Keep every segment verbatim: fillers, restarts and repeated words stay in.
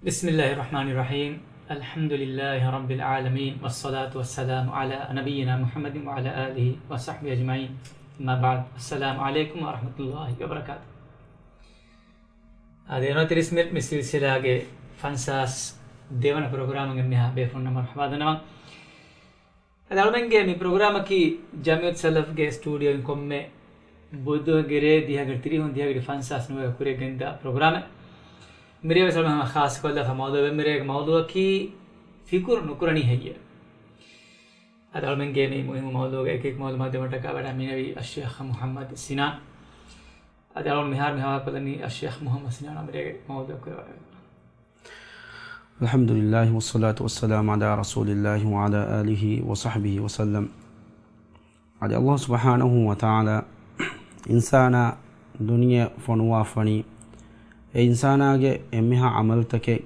بسم الله الرحمن الرحيم. الحمد لله رب العالمين، والصلاة والسلام على نبينا محمد وعلى آله وصحبه أجمعين. أما بعد، السلام عليكم ورحمة الله وبركاته. އާދެ، އެންމެ ތިރީސް މި، މި ސިލްސިލާގެ ފަންސާސް ދެވަނަ ޕްރޮގްރާމުގެ މިހާ ބޭފުޅުންނަށް މަރުޙަބާ ދަންނަވަން. އަދި އަޅުމެންގެ މި ޕްރޮގްރާމަކީ ޖަމިއްޔަތު ސަލަފްގެ ސްޓޫޑިއޯއިން ކޮންމެ ބުދުގެ ރޭ ދިހަގެ ތިރީހުން ދިހަގެ ފަންސާސް ނުވައިގަ ކުރިއަށް ގެންދާ ޕްރޮގްރާމެއް. މިރޭ ވެސް އަޅުމެން ހަމަ ޚާއްޞަކޮށްލާފަ މައުޟޫޢެއް. މިރޭގެ މައުޟޫޢަކީ ފިކުރު ނުކުރަނީ ހެއްޔޭ؟ އަދި އަޅުމެންގެ މި މުހިއްމު މައުޟޫޢުގެ އެކިއެކި މައުލޫމާތު ދެވުމަށްޓަކާ ވަޑައިގެންނެވީ އައްޝޭޚް މުޙައްމަދު ސިނާން. އަދި އަޅުގަނޑު މިހާރު މި ހަވާލުކޮށްލަނީ އައްޝޭޚް މުޙައްމަދު ސިނާން އަމިރޭގެ މައުޟޫޢަށް ކުރެވޭ ވަރަށް. الحمد لله والصلاة والسلام على رسول الله وعلى آله وصحبه وسلم. އަދި ﷲ ސުބްޙާނަހޫ ވަތަޢާލާ އިންސާނާ ދުނިޔެއަށް ފޮނުވާފަނީ، އެ އިންސާނާގެ އެންމެހާ ޢަމަލުތަކެއް،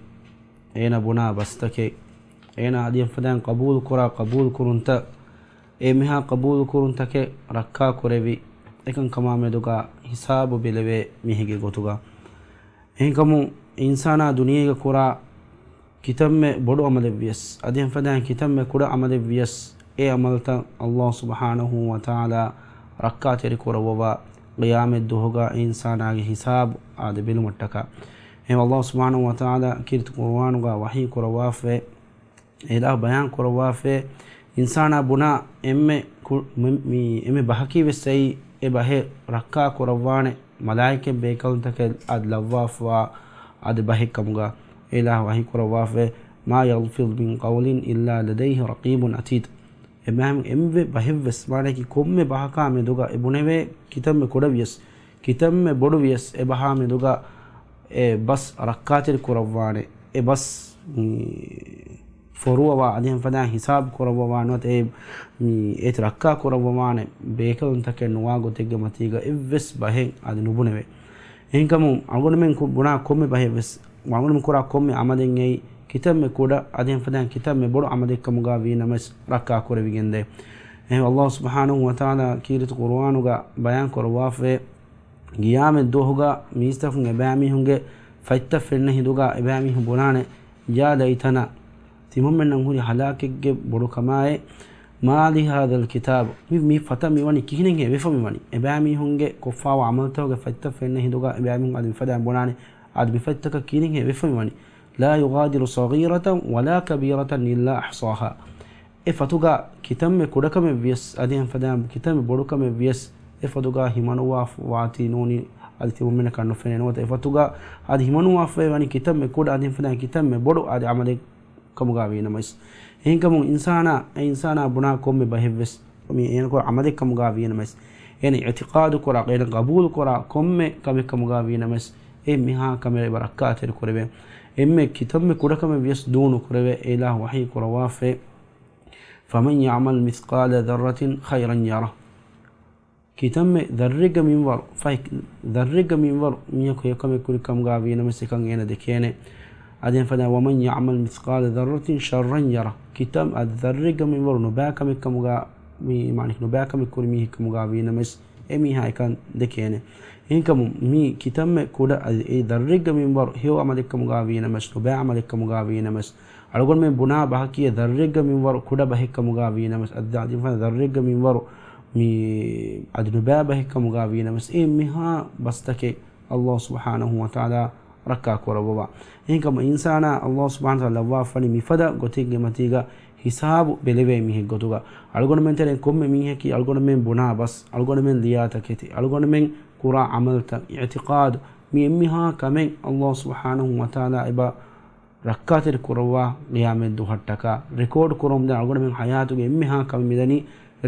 އޭނާ ބުނާ ބަސްތަކެއް، އޭނާ އަދި އެފަދައިން ޤަބޫލުކުރާ ޤަބޫލުކުރުންތައް، އެންމެހާ ޤަބޫލުކުރުންތަކެއް ރައްކާކުރެވި، އެކަންކަމާ މެދުގަ ހިސާބު ބެލެވޭ މީހެއްގެ ގޮތުގަ. އެހެންކަމުން އިންސާނާ ދުނިޔޭގަ ކުރާ ކިތަންމެ ބޮޑު ޢަމަލެއްވިޔަސް، އަދި އެފަދައިން ކިތަންމެ ކުޑަ ޢަމަލެއްވިޔަސް، އެ ޢަމަލުތައް ﷲ ސުބްޙާނަހޫ ވަތަޢާލާ ރައްކާތެރި ކުރައްވަވާ ޤިޔާމަތް ދުވަހުގަ އިންސާނާގެ ހިސާބު އާދެ ބެލުމަށްޓަކާ. އެހެން ﷲ ސުބްޙާނަހޫ ވަތަޢާލާ ކީރިތި ޤުރުއާނުގަ ވަޙީ ކުރައްވާފައި، އެ އިލާހު ބަޔާން ކުރައްވާފައި، އިންސާނާ ބުނާ އެންމެ ކު-، މި، މި، އެންމެ ބަހަކީ ވެސް އެއީ، އެ ބަހެއް ރައްކާ ކުރައްވާނެ މަލާއިކަތް ބޭކަލުންތަކެއް އަދި ލައްވާފަވާ އަދި ބަހެއް ކަމުގަ. އެ އިލާހު ވަޙީ ކުރައްވާފައި، ما يلفظ من قول إلا لديه رقيب عتيد. އެބަހެމ އެންމެ ބަހެއްވެސް، މާނައަކީ ކޮންމެ ބަހަކާ މެދުގަ އެ ބުނެވޭ ކިތަންމެ ކުޑަވިޔަސް، ކިތަންމެ ބޮޑުވިޔަސް، އެ ބަހާ މެދުގަ އެ ބަސް ރައްކާތެރި ކުރައްވާނެ. އެ ބަސް، މި، ފޮރުވަވާ، އަދި އެހެން ފަދައިން ހިސާބު ކުރައްވަވާ ނުވަތަ އެ، މި، އޭތި ރައްކާ ކުރައްވަވާނެ ބޭކަލުންތަކެއް ނުވާ ގޮތެއްގެ މަތީގަ އެއްވެސް ބަހެއް އަދި ނުބުނެވޭ. އެހެންކަމުން އަޅުގަނޑުމެން ކު-، ބުނާ ކޮންމެ ބަހެއްވެސް، އަޅުގަނޑުމެން ކުރާ ކޮންމެ ޢަމަލެއް އެއީ ކިތަންމެ ކުޑަ، އަދި އެހެން ފަދައިން ކިތަންމެ ބޮޑު ޢަމަލެއްކަމުގަ ވީނަމަވެސް ރައްކާކުރެވިގެންދޭ. އެހެން ﷲ ސުބްޙާނަހޫ ވަތަޢާލާ ކީރިތި ޤުރުއާނުގަ ބަޔާން ކުރައްވާފައި، ޤިޔާމަތް ދުވަހުގަ މީސްތަކުން އެބައިމީހުންގެ ފަތްތައް ފެންނަ ހިނދުގަ އެބައިމީހުން ބުނާނެ، يا ليتنا، ތިމަންމެންނަށް ހުރި ހަލާކެއްގެ ބޮޑުކަމާއޭ، ما لهذا الكتاب، މި، މި ފަތަށް މިވަނީ ކިހިނެއްހޭ ވެފަ މިވަނީ؟ އެބައިމީހުންގެ ކޮށްފާވާ ޢަމަލުތަކުގެ ފަތްތައް ފެންނަ ހިނދުގަ އެބައިމީހުން އަދި މިފަދައިން ބުނާނެ، އަދި މި ފަތްތަކަށް ކިހިނެއްހޭ ވެފަ މިވަނީ؟ لا يغادر صغيرة ولا كبيرة إلا أحصاها. އެ ފަތުގަ ކިތަންމެ ކުޑަކަމެއް ވިޔަސް، އަދި އެހެން ފަދައިން ކިތަންމެ ބޮޑުކަމެއް ވިޔަސް، އެ ފަތުގަ ހިމަނުވާފަ ވާތީ ނޫނީ، އަދި ތިމަންމެންނަކަށް ނުފެނޭ ނުވަތަ އެ ފަތުގަ އަދި ހިމަނުވާފައި ވަނީ ކިތަންމެ ކުޑަ، އަދި އެހެން ފަދައިން ކިތަންމެ ބޮޑު އަދި ޢަމަލެއް ކަމުގަ ވީނަމަވެސް. އެހެންކަމުން އިންސާނާ، އެ އިންސާނާ ބުނާ ކޮންމެ ބަހެއްވެސް، މި އޭނަ ކުރާ ޢަމަލެއް ކަމުގަ ވީނަމަވެސް، އޭނަ އިޢްތިޤާދު ކުރާ، އޭނަ ޤަބޫލު ކުރާ ކޮންމެ ކަމެއް ކަމުގަ ވީނަމަވެސް، އެ މިހާ ކަމެއް އެބަ ރައްކާތެރި ކުރެވޭ. އެންމެ ކިތަންމެ ކުޑަކަމެއް ވިޔަސް ދޫ ނުކުރެވޭ. އެ އިލާހު ވަޙީ ކުރައްވާފައި، فمن يعمل مثقال ذرة خيرا يره. ކިތަންމެ ޛައްރެއްގެ މިންވަރު، ފަހެ ޛައްރެއްގެ މިންވަރު މީހަކު ހެޔޮކަމެއް ކުރި ކަމުގަ ވީނަމަވެސް އެކަން އޭނަ ދެކޭނެ. އަދި އެހެން ފަދައިން، ومن يعمل مثقال ذرة شرا يره. ކިތަން އަދި ޛައްރެއްގެ މިންވަރު ނުބައި ކަމެއް ކަމުގަ، މި މާނައަކީ ނުބައި ކަމެއް ކުރި މީހެއް ކަމުގަ ވީނަމަވެސް އެ މީހާ އެކަން ދެކޭނެ. އެހެންކަމުން މީ ކިތަންމެ ކުޑަ އަދި އެ ޛައްރެއްގެ މިންވަރު ހެޔޮ ޢަމަލެއް ކަމުގަ ވީނަމަވެސް، ނުބައި ޢަމަލެއް ކަމުގަ ވީނަމަވެސް، އަޅުގަނޑުމެން ބުނާ ބަހަކީ އެ ޛައްރެއްގެ މިންވަރު ކުޑަ ބަހެއް ކަމުގަ ވީނަމަވެސް، އަދި އަދި ފަދަ ޛައްރެއްގެ މިންވަރު މި އަދި ނުބައި ބަހެއް ކަމުގަ ވީނަމަވެސް، އެ މިހާ ބަސްތަކެއް ﷲ ސުބްޙާނަހޫ ވަތަޢާލާ ރައްކާ ކުރައްވަވާ. އެހެންކަމުން އިންސާނާ ﷲ ސުބްޙާނަހޫ ވަތަޢާލާ ލައްވާފަނީ މިފަދަ ގޮތެއްގެ މަތީގަ ހިސާބު ބެލެވޭ މީހެއް ގޮތުގަ. އަޅުގަނޑުމެން ތެރެއިން ކޮންމެ މީހަކީ އަޅުގަނޑުމެން ބުނާ ބަސް، އަޅުގަނޑުމެން ލިޔާ ތަކެތި، އަޅުގަނޑުމެން ކުރާ ޢަމަލުތައް، އިޢްތިޤާދު، މި އެންމެހާ ކަމެއް ﷲ ސުބްޙާނަހޫ ވަތަޢާލާ އެބަ ރައްކާތެރި ކުރައްވާ ޤިޔާމަތް ދުވަހަށްޓަކާ ރެކޯޑް ކުރަމުންދެން އަޅުގަނޑުމެން ޙަޔާތުގެ އެންމެހާ ކަމެއް މިދަނީ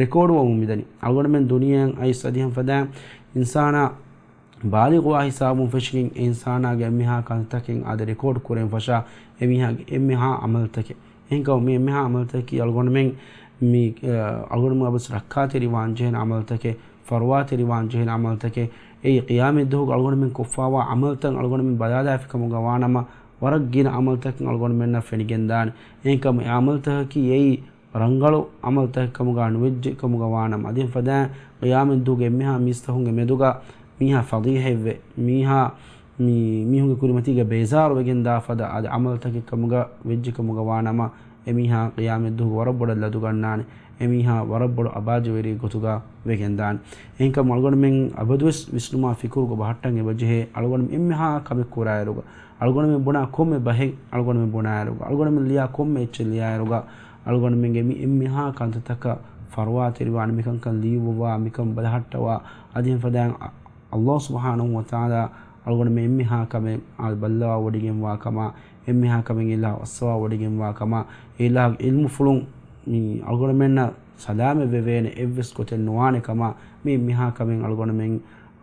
ރެކޯޑްވަމުން މިދަނީ. އަޅުގަނޑުމެން ދުނިޔެއަށް އައިސް އަދި އެހެން ފަދައިން އިންސާނާ ބާލިޣުވާ ހިސާބުން ފެށިގެން އެ އިންސާނާގެ އެންމެހާ ކަންތަކެއް އާދެ ރެކޯޑް ކުރެން ފަށާ އެމީހާގެ އެންމެހާ ޢަމަލުތަކެއް. އެހެންކަމުން މި އެންމެހާ ޢަމަލުތަކަކީ އަޅުގަނޑުމެން މި، އަ، އަޅުގަނޑުމެން އަބަސް ރައްކާތެރިވާން ޖެހޭނެ ޢަމަލުތަކެއް، ފަރުވާތެރިވާން ޖެހޭނެ ޢަމަލުތަކެއް. އެއީ ޤިޔާމަތް ދުވަހުގަ އަޅުގަނޑުމެން ކޮށްފާވާ ޢަމަލުތައް އަޅުގަނޑުމެން ބަލާލާފި ކަމުގަ ވާނަމަ، ވަރަށް ގިނަ ޢަމަލުތަކެއް އަޅުގަނޑުމެންނަށް ފެނިގެންދާނެ. އެހެންކަމުން އެ ޢަމަލުތަކަކީ އެއީ ރަނގަޅު ޢަމަލުތަކެއް ކަމުގަ ނުވެއްޖެ ކަމުގަ ވާނަމަ، އަދި އެހެން ފަދައިން ޤިޔާމަތް ދުވަހުގެ އެންމެހާ މީސްތަކުންގެ މެދުގަ މީހާ ފަޟީޙަތްވެ، މީހާ މި މީހުންގެ ކުރިމަތީގަ ބޭޒާރު ވެގެން ދާ ފަދަ އަދި އަމަލުތަކެއް ކަމުގަ ވެއްޖެ ކަމުގަ ވާނަމަ، އެމީހާ ޤިޔާމަތްދުވަހު ވަރަށް ބޮޑަށް ލަދުގަންނާނެ. އެމީހާ ވަރަށް ބޮޑު އަބާދަވެރިއެއް ގޮތުގަ ވެގެންދާނެ. އެހެންކަމުން އަޅުގަނޑުމެން އަބަދުވެސް ވިސްނުމާ ފިކުރުގަ ބަހައްޓަން އެބަޖެހޭ، އަޅުގަނޑުމެން އެންމެހާ ކަމެއް ކުރާއިރުގަ، އަޅުގަނޑުމެން ބުނާ ކޮންމެ ބަހެއް، އަޅުގަނޑުމެން ބުނާއިރުގަ، އަޅުގަނޑުމެން ލިޔާ ކޮންމެ އެއްޗެއް ލިޔާއިރުގަ، އަޅުގަނޑުމެންގެ މި އެންމެހާ ކަންތައްތަކަށް ފަރުވާތެރިވާނެ، މިކަންކަން ލިޔުއްވަވާ، މިކަން ބަލަހައްޓަވާ، އަދި އެހެން ފަދައިން އަ-، ﷲ ސުބްޙާނަހޫ ވަތަޢާލާ އަޅުގަނޑުމެން އެންމެހާ ކަމެއް އާ ބައްލަވާވޮޑިގެންވާ ކަމާ، އެންމެހާ ކަމެއް އެ އިލާހު އައްސަވާވޮޑިގެންވާ ކަމާ، އެ އިލާހުގެ ޢިލްމުފުޅުން މި އަޅުގަނޑުމެންނަށް ސަލާމަތް ވެވޭނެ އެއްވެސް ގޮތެއް ނުވާނެ ކަމާ، މި އެންމެހާ ކަމެއް އަޅުގަނޑުމެން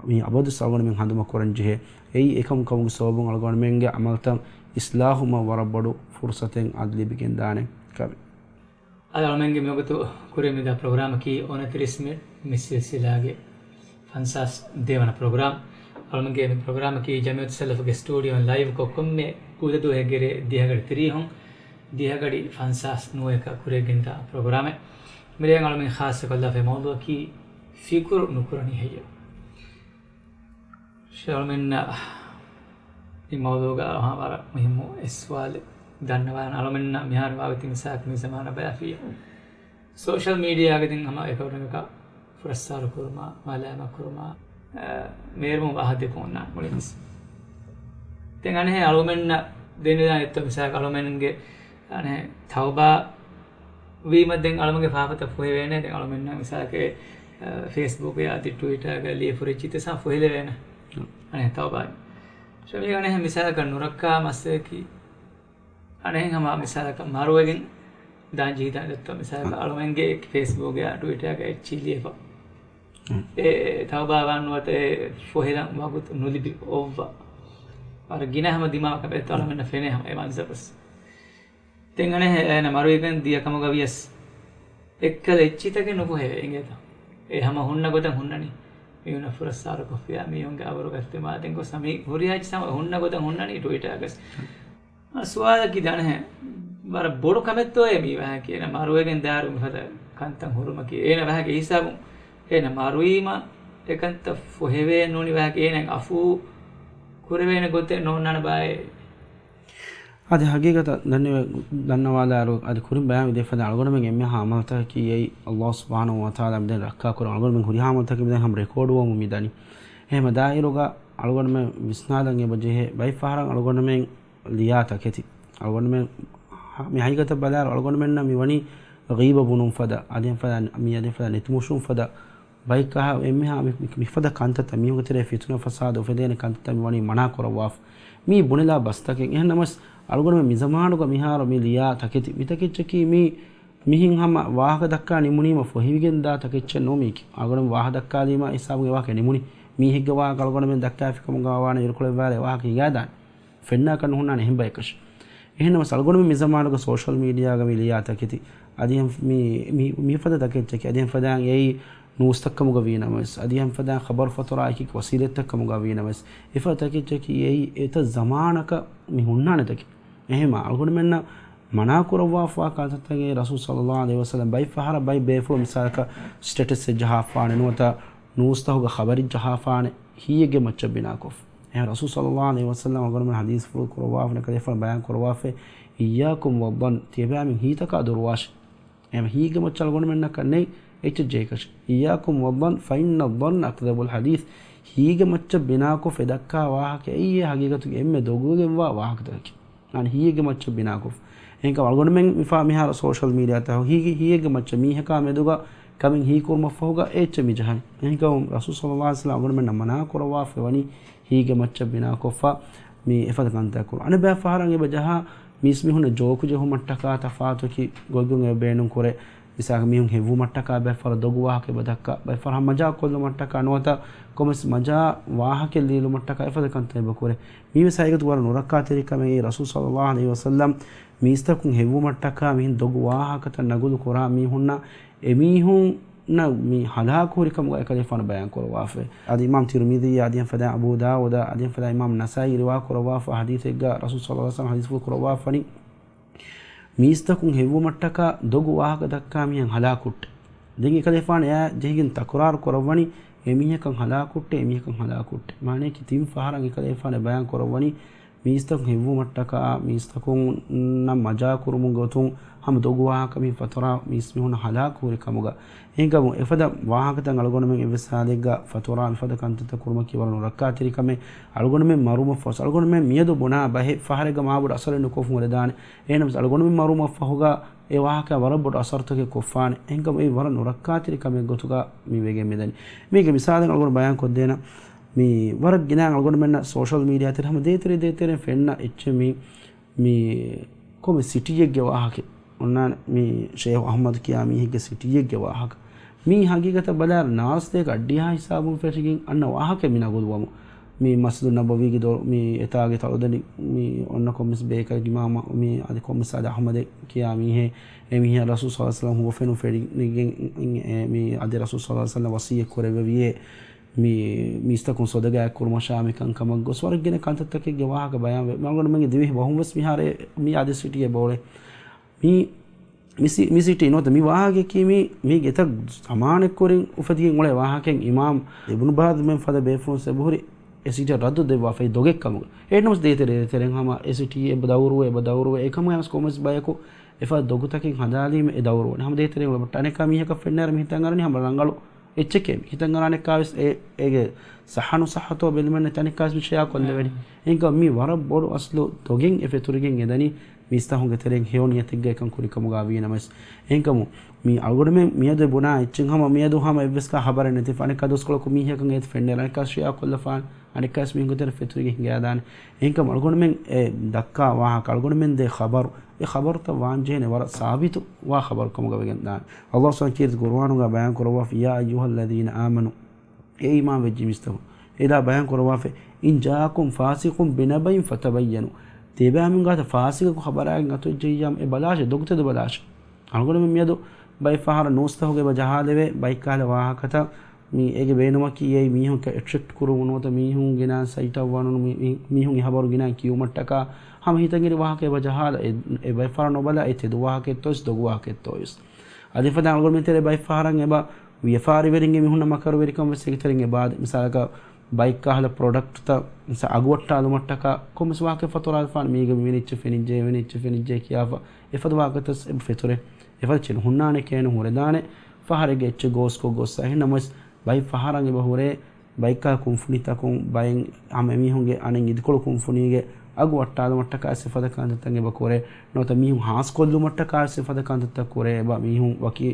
މި އަބަދުވެސް އަޅުގަނޑުމެން ހަނދުމަ ކުރަން ޖެހޭ. އެއީ އެކަމު ކަމުގެ ސަބަބުން އަޅުގަނޑުމެންގެ ޢަމަލުތައް އިޞްލާޙުވުމަށް ވަރަށް ބޮޑު ފުރުޞަތެއް އަދި ލިބިގެންދާނެ ކަމެއް. އަދި އަޅުމެންގެ މިވަގުތު ކުރިއަށް މިދާ ޕްރޮގްރާމަކީ އޮނަތިރީސް މިނިޓް މި ސިލްސިލާގެ ފަންސާސް ދޭވަނަ ޕްރޮގްރާމް. އަޅުމެންގެ މި ޕްރޮގްރާމަކީ ޖަމިއްޔަތުއް ސަލަފުގެ ސްޓޫޑިއޯއިން ލައިވްކޮށް ކޮންމެ ކުދަދުވަހެއްގެ ރޭ ދިހަގަޑި ތިރީހުން ދިހަގަޑި ފަންސާސް ނުވައަކަށް ކުރިއަށް ގެންދާ ޕްރޮގްރާމެއް. މިރޭގަ އަޅުމެން ޚާއްޞަކޮށްލާފައި މައުޟޫޢަކީ ފިކުރު ނުކުރަނީ ހެއްޔެވެ؟ ޝޭޚް އަޅުމެންނަށް މި މައުޟޫޢުގަ ވަރަށް މުހިއްމު އެއް ސުވާލެއް ދަންނަވާން. އަޅުމެންނަށް މިހާރު ވާގޮތުން މިސާލަކަށް މި ޒަމާނަށް ބަލާފިއްޔާ، ސޯޝަލް މީޑިއާގަ ދެން ހަމަ އެކަކު އެކަކާ ފުރައްސާރަ ކުރުމާ، މަލާމާތް ކުރުމާ، އަ، މޭރުމު ވާހަކަ ދެކުން އޮންނާނެ މުޅިންވެސް. ދެން އަނެއްހެން އަޅުމެންނަށް ދެންނެވިދާނެ އެއްތޯ މިސާލަކަށް އަޅުމެންގެ އަނެއް ތައުބާ ވީމަ ދެން އަޅުމެންގެ ފާފަތައް ފޮހެވޭނެ. ދެން އަޅުމެންނަށް މިސާލަކަށް، އަ، ފޭސްބުކް އަދި ޓްވިޓާގަ ލިޔެފަ ހުރި އެއްޗިތައް ފޮހެލެވޭނެ. އަނެއް ތައުބާ. ޝަމީ އަނެއްހެން މިސާލަކަށް ނުރައްކާ މައްސަލަކީ އަނެއްހެން ހަމަ މިސާލަކަށް މަރުވެގެން ދާން ޖެހިދާނެ އެއްތޯ މިސާލަކަށް އަޅުމެންގެ ފޭސްބުކްގަ ޓްވިޓާގަ އެއްޗިހި ލިޔެފަ. އެ ތައުބާވާން ނުވަތަ އެ ފޮހެލަން ވަގުތު ނުލިބި އޮއްވާ. ވަރަށް ގިނަ ހަމަ ދިމާވާ ކަމެއް އެއްތޯ އަޅުމެންނަށް ފެނޭ ހަމަ އެ މަންޒަރުވެސް. ދެން އަނެއް އޭނަ މަރުވެގެން ދިޔަ ކަމުގަ ވިޔަސް އެއްކަލަ އެއްޗިތަކެއް ނުފޮހެވޭ އިނގޭތަ؟ އެ ހަމަ ހުންނަ ގޮތަށް ހުންނަނީ. މީހުންނަށް ފުރައްސާރަ ކޮށްފިޔާ މީހުންގެ އަބުރު ގަތުމާ ދެން ގޮސް ހަމަ ހުރިހާ އެއްޗިތައް ހަމަ ހުންނަ ގޮތަށް ހުންނަނީ ޓްވިޓާގަސް. އަ، ސުވާލަކީ ދާނެހެން ވަރަށް ބޮޑު ކަމެއްތޯއޭ މީ ވާހަކަ އޭނަ މަރުވެގެން ދާއިރު މިފަދަ ކަންތައް ހުރުމަކީ. އޭނަ ވާހަކަ އެ ހިސާބުން އޭނަ މަރުވީމަ އެކަންތައް ފޮހެވޭ ނޫނީ ވާހަކަ އޭނަ އަފޫ ކުރެވޭނެ ގޮތެއް ނޯންނާނެ ބާއޭ. އަދި ހަގީގަތަށް ދަންނެވެ-، ދަންނަވާލާއިރު، އަދި ކުރިން ބަޔާން ވިދެފަދަ އަޅުގަނޑުމެން އެންމެހާ އަމަލުތަކަކީ އެއީ ﷲ ސުބްޙާނަހޫ ވަތަޢާލާ މިދެން ރައްކާކުރަން އަޅުގަނޑުމެން ހުރިހާ އަމަލުތަކެއް މިދެން ހަމަ ރެކޯޑުވަމުން މިދަނީ. އެހެމަ ދާއިރުގަ އަޅުގަނޑުމެން ވިސްނާލަން އެބަޖެހޭ ބައެއް ފަހަރަށް އަޅުގަނޑުމެން ލިޔާ ތަކެތި. އަޅުގަނޑުމެން ހަ-، މި ހަގީގަތަށް ބަލާއިރު އަޅުގަނޑުމެންނަށް މި ވަނީ ޣީބަ ބުނުން ފަދަ، އަދި އެހެން ފަދަ، މި އަދި އެހެން ފަދަ ނެތިމުށުން ފަދަ ބައެއް ކަހަ އެންމެހާ މި-، މި-، މިފަދަ ކަންތައްތައް މީހުންގެ ތެރޭ ފިތުނަ ފަސާދަ އުފެދޭނެ ކަންތައްތައް މި ވަނީ މަނާ ކުރައްވާފަ. މީ ބުނެލާ ބަސްތަކެއް. އެހެން ނަމަވެސް އަޅުގަނޑުމެން މި ޒަމާނުގަ މިހާރު މި ލިޔާ ތަކެތި، މި ތަކެއްޗަކީ މީ މިހެން ހަމަ ވާހަކަ ދައްކާ ނިމުނީމަ ފޮހެވިގެން ދާ ތަކެއްޗެއް ނޫން މީކީ. އަޅުގަނޑު ވާހަކަ ދައްކާލީމަ އެ ހިސާބުން އެ ވާހަކަ ނިމުނީ. މީހެއްގެ ވާހަކަ އަޅުގަނޑުމެން ދައްކާފި ކަމުގަ ވާނެ އިރުކޮޅެއް ވާއިރު އެ ވާހަކަ ހިނގާދާނެ. ފެންނާކަށް ނުހުންނާނެ އެހެން ބަޔަކަށް. އެހެން ނަމަވެސް އަޅުގަނޑުމެން މި ޒަމާނުގަ ސޯޝަލް މީޑިއާގަ މި ލިޔާ ތަކެތި، އަދި އެހެން މި، މި، މިފަދަ ތަކެއްޗަކީ، އަދި އެހެން ފަދައިން އެއީ ނޫސްތައް ކަމުގަ ވީ ނަމަވެސް، އަދި އެހެން ފަދައިން ޚަބަރު ފަތުރާ އެކި ވަސީލަތްތައް ކަމުގަ ވީ ނަމަވެސް، އެފަދަ ތަކެއްޗަކީ އެއީ އެތައް ޒަމާނަކަށް މި ހުންނާނެ ތަކެއް. އެހެމަ އަޅުގަނޑުމެންނަށް މަނާ ކުރައްވާފާ ކަންތައްތަކެއް ރަސޫލު ޞައްލައްލާހު ޢަލައިހި ވަސައްލަމް ބައެއް ފަހަރަށް ބައެއް ބޭފުޅުން މިސާލަކަށް ސްޓޭޓަސްއެއް ޖަހާފާނެ ނުވަތަ ނޫސްތަކުގަ ޚަބަރެއް ޖަހާފާނެ ހީއެއްގެ މައްޗަށް ބިނާކޮށް. އެހެން ރަސޫލު ޞައްލައްލާހު ޢަލައިހި ވަސައްލަމް އަޅުގަނޑުމެން ޙަދީޘްފުޅު ކުރައްވާފަ، ކަލޭފާނު ބަޔާން ކުރައްވާފައި، "إياكم والظن"، ތިޔަބައިމީހުން ހީތަކާ ދުރުވާށޭ. އެހެން ހީގެ މައްޗަށް އަޅުގަނޑުމެންނަކަށް ނެތް އެއްޗެއް ޖެހިކަށެއް. "إياكم والظن فإن الظن أكذب الحديث"، ހީގެ މައްޗަށް ބިނާކޮށް އެ ދައްކާ ވާހަކަ އެއީ ހަގީގަތުގެ އެންމެ ދޮގުވެގެންވާ ވާހަކަތަކެއް. އަން ހީއެއްގެ މައްޗަށް ބިނާކޮށް. އެހެންކަމުން އަޅުގަނޑުމެން މިފާ މިހާރު ސޯޝަލް މީޑިއާތައް ހީގެ، ހީއެއްގެ މައްޗަށް މީހަކާ މެދުގަ ކަމެއް ހީކުރުމަށްފަހުގަ އެ އެއްޗެއް މި ޖަހަނީ. އެހެންކަމުން ރަސޫލު ޞައްލައްލާހު ޢަލައިހި ވަސައްލަމް އަޅުގަނޑުމެންނަށް މަނާ ކުރައްވާފައި ވަނީ ހީގެ މައްޗަށް ބިނާކޮށްފަ މި އެފަދަ ކަންތައް ކުރުން. އަނެއް ބައެއް ފަހަރަށް އެބަ ޖަހާ މީސްމީހުންނަށް ޖޯކު ޖެހުމަށްޓަކާ ތަފާތުކި ގޮތްގޮތުން އެބަ ބޭނުން ކުރޭ. މިސާލަކަށް މީހުން ހެއްވުމަށްޓަކާ ބައެއް ފަހަރަށް ދޮގު ވާހަކަ އެބަ ދައްކާ، ބައެއް ފަހަރަށް މަޖާކޮށްލުމަށްޓަކާ ނުވަތަ ކޮމެންޓްސް މަޖާ ވާހަކަ ލިޔެލުމަށްޓަކާ އެފަދަ ކަންތައް އެބަ ކުރޭ. މީވެސް ހަގީގަތު ވަރަށް ނުރައްކާތެރި ކަމެއް. ރަސޫލު ޞައްލައްލާހު ޢަލައިހި ވަސައްލަމް މީސްތަކުން ހެއްވުމަށްޓަކާ މިހެން ދޮގު ވާހަކަތައް ނަގުލު ކުރާ މީހުންނަށް އެމީހުންނަށް މި ހަލާކު ހުރި ކަމުގަ އެކަލޭފާނު ބަޔާން ކުރައްވާފައި. އަދި އިމާމް ތިރުމިޛީ އަދި އެފަދަ އަބޫ ދާވޫދަށް އަދި އެފަދަ އިމާމް ނަސާއީ ރިވާ ކުރައްވާފަ ޙަދީޘެއްގަ ރަސޫލު ޞައްލައްލާހު ޢަލައިހި ވަސައްލަމް ޙަދީޘްފުޅު ކުރައްވާފަނީ، މީސްތަކުން ހެއްވުމަށްޓަކާ ދޮގު ވާހަކަ ދައްކާ މީހެއް ހަލާކު ހުއްޓޭ. ދެން އެކަލޭފާނު އެއާ ޖެހިގެން ތަކުރާރު ކުރައްވަނީ، އެމީހަކަށް ހަލާކުއްޓޭ، އެމީހަކަށް ހަލާކުއްޓޭ. މާނަޔަކީ ތިން ފަހަރަށް އެކަލޭފާނެ ބަޔާން ކުރައްވަނީ، މީސްތަކުން ހެއްވުމަށްޓަކާ، މީސްތަކުންނަށް މަޖާކުރުމުގެ ގޮތުން ހަމަ ދޮގު ވާހަކަ މި ފަތުރާ މީސްމީހުން ހަލާކު ހުރި ކަމުގަ. އެހެންކަމުން އެފަދަ ވާހަކަތައް އަޅުގަނޑުމެން އެއްވެސް ހާލެއްގަ ފަތުރާ މިފަދަ ކަންތައްތައް ކުރުމަކީ ވަރަށް ނުރައްކާތެރި ކަމެއް. އަޅުގަނޑުމެން މަރުމަށްފަސް، އަޅުގަނޑުމެން މިއަދު ބުނާ ބަހެއް ފަހަރެއްގަ މާބޮޑު އަސަރެއް ނުކޮށްފަ ހުރެދާނެ. އެހެންނަމަވެސް އަޅުގަނޑުމެން މަރުމަށްފަހުގަ އެ ވާހަކަ ވަރަށް ބޮޑު އަސަރުތަކެއް ކޮށްފާނެ. އެހެންކަމުން އެއީ ވަރަށް ނުރައްކާތެރި ކަމެއް ގޮތުގަ މި ވެގެން މިދަނީ. މީގެ މިސާލެއް އަޅުގަނޑު ބަޔާން ކޮށްދޭނަން. މި ވަރަށް ގިނަ އަޅުގަނޑުމެންނަށް ސޯޝަލް މީޑިއާ ތެރޭ ހަމަ ދޭތެރޭ ދޭތެރޭ ފެންނަ އެއްޗެއް މި، މި ކޮންމެ ސިޓީއެއްގެ ވާހަކަ އޮންނާނެ. މި ޝޭހު އަޙްމަދު ކިޔާ މީހެއްގެ ސިޓީއެއްގެ ވާހަކަ. މީ ހަގީގަތަށް ބަލާއިރު ނާސްތޭކަ އައްޑިހާ ހިސާބުން ފެށިގެން އަންނަ ވާހަކަ މި ނަގުލުވަމު. މި މަސްޖިދު ނަބަވީގެ ދޮރު، މި އެތާގެ ތަޅުދަނޑި މި އޮންނަ ކޮންމެސް ބޭކަލް އިމާމާ، މި އަދި ކޮންމެސް އަދި އަޙްމަދެއް ކިޔާ މީހެއް، އެ މީހާ ރަސޫލު ޞައްލަﷲު ޢަލައިހި ވަސައްލަމަ ހުވަފެނުން ފެނިގެން، އެ މި އަދި ރަސޫލު ޞައްލަﷲު ޢަލައިހި ވަސައްލަމަ ވަޞިއްޔަތް ކުރެއްވެވިއޭ، މި މީސްތަކުން ސޮދަގާތް ކުރުމަށާ މިކަންކަމަށް ގޮސް ވަރަށް ގިނަ ކަންތައްތަކެއްގެ ވާހަކަ ބަޔާންވޭ. މި އަޅުގަނޑުމެންގެ ދިވެހި ބަހުން ވެސް މިހާރު މި އަދި ސިޓީއެއް ބޯޅެ. މި، މި ސި-، މި ސިޓީ ނުވަތަ މި ވާހަކަޔަކީ މި، މީގެ އެތައް ޒަމާނެއް ކުރިން އުފެދިގެން އުޅޭ ވާހަކައެއް. އިމާމް އިބްނު ބާޒް މެން ފަދަ ބޭފުޅުން އެބަހުރި އެ ސިޓީ ރައްދު ދެއްވާފައި ދޮގެއް ކަމުގަ. އެހެންނަމަވެސް ދޭތެރޭ ދޭތެރޭން ހަމަ އެ ސިޓީ އެބަ ދައުރުވޭ، އެބަ ދައުރުވޭ. އެކަމުގަ ވެސް ކޮންމެސް ބަޔަކު އެފަދަ ދޮގުތަކެއް ހަދާލީމަ އެ ދައުރުވަނީ. ހަމަ ދޭތެރޭން އުޅެމަށްޓަކާ އަނެއްކާ މީހަކަށް ފެންނައިރު މި ހިތަށް އަރަނީ ހަމަ ރަނގަޅު އެއްޗެކޭ. މި ހިތަށް އަރާނެއްކާ ވެސް އެ، އޭގެ ޞައްޙަ ނުޞައްޙަތޯ ބެލުމެއް ނެތި އަނެއްކާ ވެސް މި ޝެއާ ކޮށްލެވޭނެ. އެހެންކަމުން މީ ވަރަށް ބޮޑު އަސްލު ދޮގެއް އެ ފެތުރިގެން އެދަނީ. މީސްތަކުންގެ ތެރެއިން ހެޔޮ ނިޔަތެއްގަ އެކަން ކުރިކަމުގަ ވީނަމަވެސް. އެހެންކަމުން މީ އަޅުގަނޑުމެން މިއަދު ބުނާ އެއްޗެއް ހަމަ މިއަދު ހަމަ އެއްވެސް ކާ ޚަބަރެއް ނެތިފަ އަނެއްކާ ދުވަސްކޮޅަކު މީހަކަށް އޭތި ފެންނައިރު އަނެއްކާ ޝެއާ ކޮށްލަފާނެ. އަނެއްކާވެސް މީހުންގެ ތެރެ ފެތުރިގެން ހިނގައިދާނެ. އެހެންކަމުން އަޅުގަނޑުމެން އެ ދައްކާ ވާހަކަ، އަޅުގަނޑުމެން ދޭ ޚަބަރު، އެ ޚަބަރުތައް ވާންޖެހޭނެ ވަރަށް ސާބިތު ވާ ޚަބަރު ކަމުގަ ވެގެން ދާނެ. ﷲ ސުބްޙާނަހޫ ވަތަޢާލާ ކީރިތި ޤުރުއާނުގަ ބަޔާން ކުރައްވާފަ، يا أيها الذين آمنوا، އޭ އީމާން ވެއްޖެ މީސްތަކުން. އެދާ ބަޔާން ކުރައްވާފަ، إن جاءكم فاسق بنبأ فتبينوا، ތިޔަބައިމީހުން ގާތަށް ފާސިގަކު ޚަބަރާގެން އަތުވެއްޖެއްޔާމު އެ ބަލާށޭ، ދޮގުތެދު ބަލާށޭ. އަޅުގަނޑުމެން މިއަދު ބައެއް ފަހަރަށް ނޫސްތަކުގަ އެބަ ޖަހާލެވޭ، ބައެއްކަހަލަ ވާހަކަތައް މި އޭގެ ބޭނުމަކީ އެއީ މީހުން އެޓްރެކްޓް ކުރުމުން ނުވަތަ މީހުން ގެނާ ސައިޓަށް ވަނުނު މި، މި، މީހުން އެ ޚަބަރު ގިނައިން ކިޔުމަށްޓަކާ ހަމަ ހިތަށް އެރި ވާހަކަ އެބަ ޖަހާލަ އެ، އެ ބައެއް ފަހަރަށް ނުބަލާ އެ ތެދު ވާހަކައެއްތޯ ވެސް ދޮގު ވާހަކައެއްތޯ ވެސް. އަދި އެފަދަ އަޅުގަނޑުމެން ތެރޭ ބައެއް ފަހަރަށް އެބަ ވިޔަފާރިވެރިންގެ މީހުންނަށް މަކަރުވެރިކަން ވެސް އެގެ ތެރެއިން އެބަ އާދޭ. މިސާލަކަށް ބައެއްކަހަލަ ޕްރޮޑަކްޓްތައް މިސާ އަގު ވައްޓާލުމަށްޓަކާ ކޮންމެސް ވާހަކަ ފަތުރާލަފާނެ މީގެ މިވެނި އެއްޗެއް ފެނިއްޖެ، އެވެނި އެއްޗެއް ފެނިއްޖެ ކިޔާފަ އެފަދަ ވާހަކަތައް އެބަ ފެތުރޭ. އެފަދަ އެއްޗެއް ނުހުންނާނެ ކޭނު ހުރެދާނެ ފަހަރެއްގެ އެއްޗެއް ގޯސްކޮށް ގޮއްސަ. އެހެން ނަމަވެސް ބައެއް ފަހަރަށް އެބަ ހުރޭ ބައެއްކާ ކުންފުނިތަކުން ބައެއް ހަމަ އެމީހުންގެ އަނެއް އިދިކޮޅު ކުންފުނީގެ އަގު ވައްޓާލުމަށްޓަކާ ވެސް އެފަދަ ކަންތައްތައް އެބަ ކުރޭ. ނުވަތަ މީހުން ހާސްކޮށްލުމަށްޓަކާ ވެސް އެފަދަ ކަންތައްތައް ކުރޭ. އެބަ މީހުން ވަކި